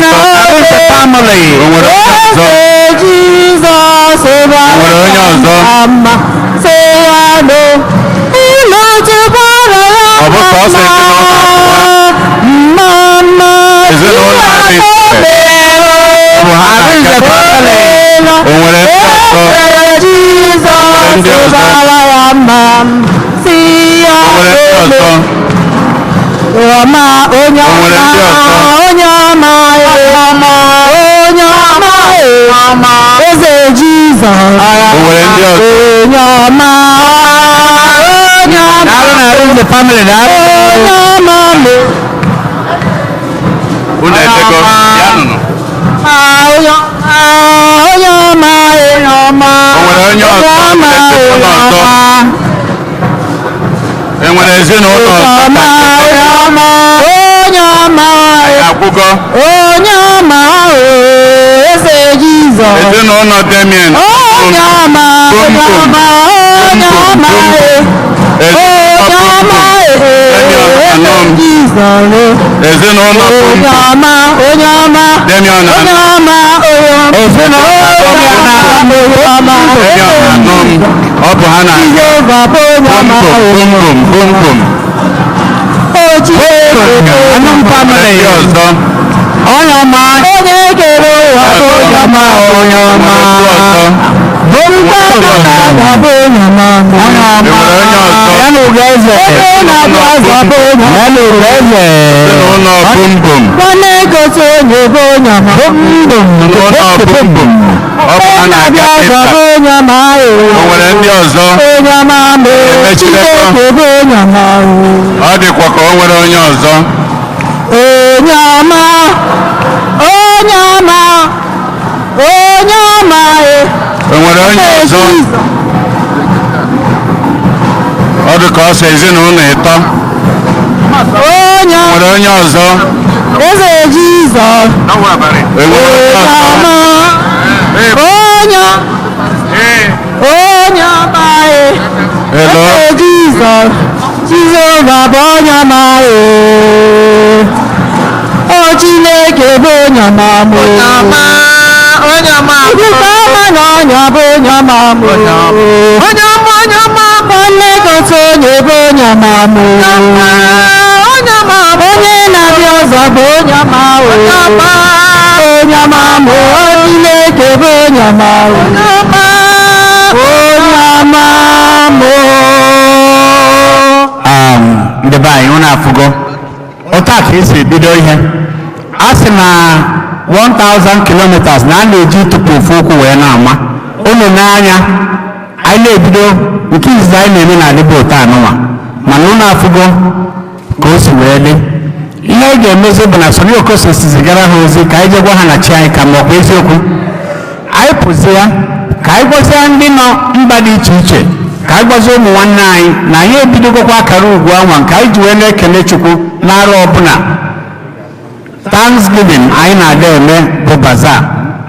na
Arinze
ome.
family.
O nwere onye ọzọ?
Eze Jizọs
O nwere onye ọzọ?
mma sị ya no. Unu tụbara ya
Ọ bụ sọọsọ ezinụlọ abụọ?
mma mma.
Ezinụlọ Arinze bụ ha
Arinze
na-aga.
family.
O nwere ndị ọzọ?
Eze Jizọs
Ndị ọzọ?
tụbara ya mma sị ya
O nwere ndị ọzọ?
ọma onye
O nwere
ọma
ndị ọzọ?
onye ọma ọma onye ọma ọma eze Jizọs
O nwere ndị ọzọ?
onye ọma onye ọma
Daalụ na Arinze family. Daalụ.
onye ọma mụ
Unu edego ya nụnụ.
onye ọma onye ọma onye ọma
O nwere onye ọzọ?
ọma
Ezinụlọ ọzọ? E nwere ezinụlọ ọzọ?
ọma onye ọma onye ọma
Akwụgo
onye ọma eze Jizọs.
Ezinụlọ Damien.
Onye ọma, onye ọma, onye ọma, onye ọma,
Ezinụlọ
Jizọs.
Ezinụlọ
Onye ọma, onye ọma,
Damian
onye ọma, onye ọma,
Ezinụlọ
onye ọma,
Damian Anum. Ọ bụ ha na
Jehova bụ onye ọma,
bum bum bum bum.
O Chineke,
Anum family.
Ndị ọzọ?
Onye ọma.
onye kere ụwa bụ onye ọma,
Onye ọma.
Bụrụkwa na bụ onye ọma,
Onye
E
ọma.
nwere onye ọzọ?
Ya na Ugeze.
Onye na-abịa ọzọ bụ onye ọma.
Ya na Ugeze.
Ezinụlọ bum bum.
Nwanne gosi onye bụ onye ọma.
Bum bum.
Ezinụlọ bum bum. Ọ bụ ha
na-abịa
na-aga
ọzọ
ịta.
bụ onye ọma
O nwere ndị ọzọ?
onye ọma ma
Emechilekwa.
Chineke bụ onye ọma.
Ọ dịkwa ka o nwere onye ọzọ.
Onye ọma, onye ọma, onye ọma.
O nwere onye ọzọ? Ọ dị ka ọ sọ ezinụlọ ịtọ.
Onye
O nwere onye ọzọ?
eze Jizọs.
E nwere onye
Onye
ọzọ?
ọma, onye onye ọma.
Hello?
Eze Jizọs, Jizọs bụ onye ọma. O Chineke bụ onye ọma mụ.
Onye ọma, onye ọma.
Ifufe ọma na ọnya bụ onye ọma mụ.
Onye ọma, onye ọma.
Nlekọta onye bụ onye ọma mụ.
Onye ọma.
Onye na-abịa ọzọ bụ onye ọma.
Onye ọma.
Onye ọma mụ. O Chineke bụ onye ọma.
Onye ọma.
Onye ọma mụ.
Ndị be anyị, unu afụgo otu a ka esi ebido ihe a sị na 1000 kilometers na a na-eji tụpụ ofu ụkwụ wee na-ama unu n'anya. Anyị na-ebido nke izizi anyị na-eme na adịbụ otu anụnwa, mana unu afụgo ka o si wee dị. Ihe anyị ga-emezi bụ na Sonny Okosun si zigara ha ozi ka anyị jee gwa ha na chi anyị ka ma ọkwa eziokwu. Anyị pụzie ka anyị gwazie ndị nọ mba dị iche iche, ka anyị gwazie ụmụ nwanne anyị na anyị ebidogokwa akara ugwu anwa nke anyị ji wee na-ekele Chukwu n'arọ ọbụla. Thanksgiving anyị na-aga eme bụ bazaar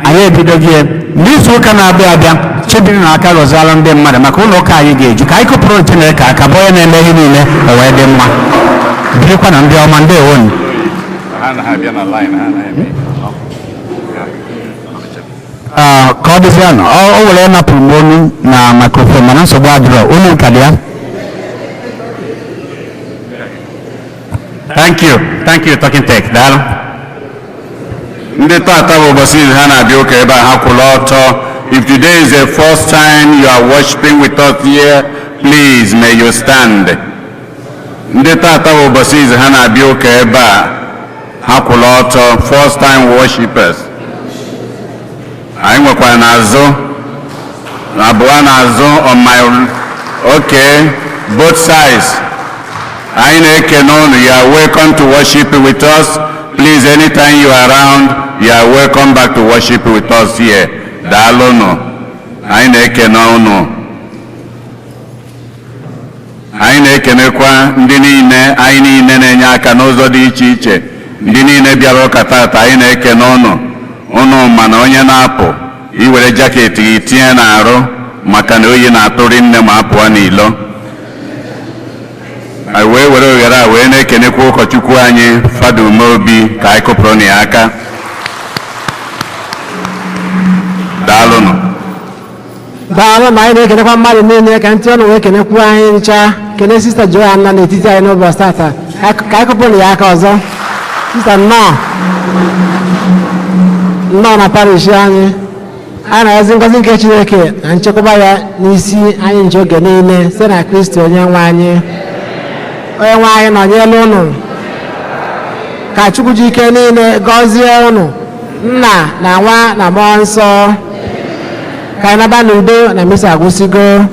anyị ebidogo ya n'izu ụka na-abịa abịa. Chebiri na aka gọziala ndị mmadụ maka ụlọ ụka anyị ga-eju. Ka anyị kụpụrụ Chineke aka bụ onye na-eme ihe niile o wee dị mma. Birikwa na ndị ọma, ndewonu.
Ha na-abịa na line, ha na-eme.
Ah, ka ọ dịzịa nọ o were napụrụ m olu na microphone, mana nsogbu adịrọ, olu nka dị ya. Thank you, thank you, Talking Tech, daalụ.
Ndị tata bụ ụbọchị izu ha na-abịa ụka ebe a, ha kwụrụ ọtọ. If today is the first time you are worshiping with us here, please may you stand. Ndị tata bụ ụbọchị izu ha na-abịa ụka ebe a, ha kwụrụ ọtọ. First time worshipers. Anyị nwekwara n'azụ, abụọ n'azụ on my, okay, both sides. Anyị na-ekene unu. You are welcome to worship with us. Please, anytime you are around, you are welcome back to worship with us here. Daalụnụ. Anyị na-ekene unu. Anyị na-ekenekwa ndị niile anyị niile na-enye aka n'ụzọ dị iche iche, ndị niile bịara ụka tata. Anyị na-ekene ụnụ. Ụnụ mana onye na-apụ iwere jacket gị tinye n'arụ maka na oyi na-atụri nne ma apụọ n'ilo. Anyị wee were oghere a wee na-ekenekwa ụkọchukwu anyị, Fada Umeobi, ka anyị kụpụrụ na ya aka. Daalụnụ.
Daalụ. Ma anyị na-ekenekwa mmadụ niile ka ntị ọnụ wee kenekwu anyị ncha. Kene Sista Joanna n'etiti anyị n'ụbọchị tata, ka anyị kụpụrụ ya aka ọzọ. Sista, nnọọ, nnọọ na parish anyị. A na-ezi ngọzi nke Chineke na nchekwaba ya n'isi anyị nche oge niile site na Kristi onye nwe anyị. Onye nwe anyị nọnyere unu. Ka Chukwu ji ike niile gọzie unu, Nna na Nwa na Mmụọ Nsọ. Ka anyị naba n'udo na misa agwụsịgo.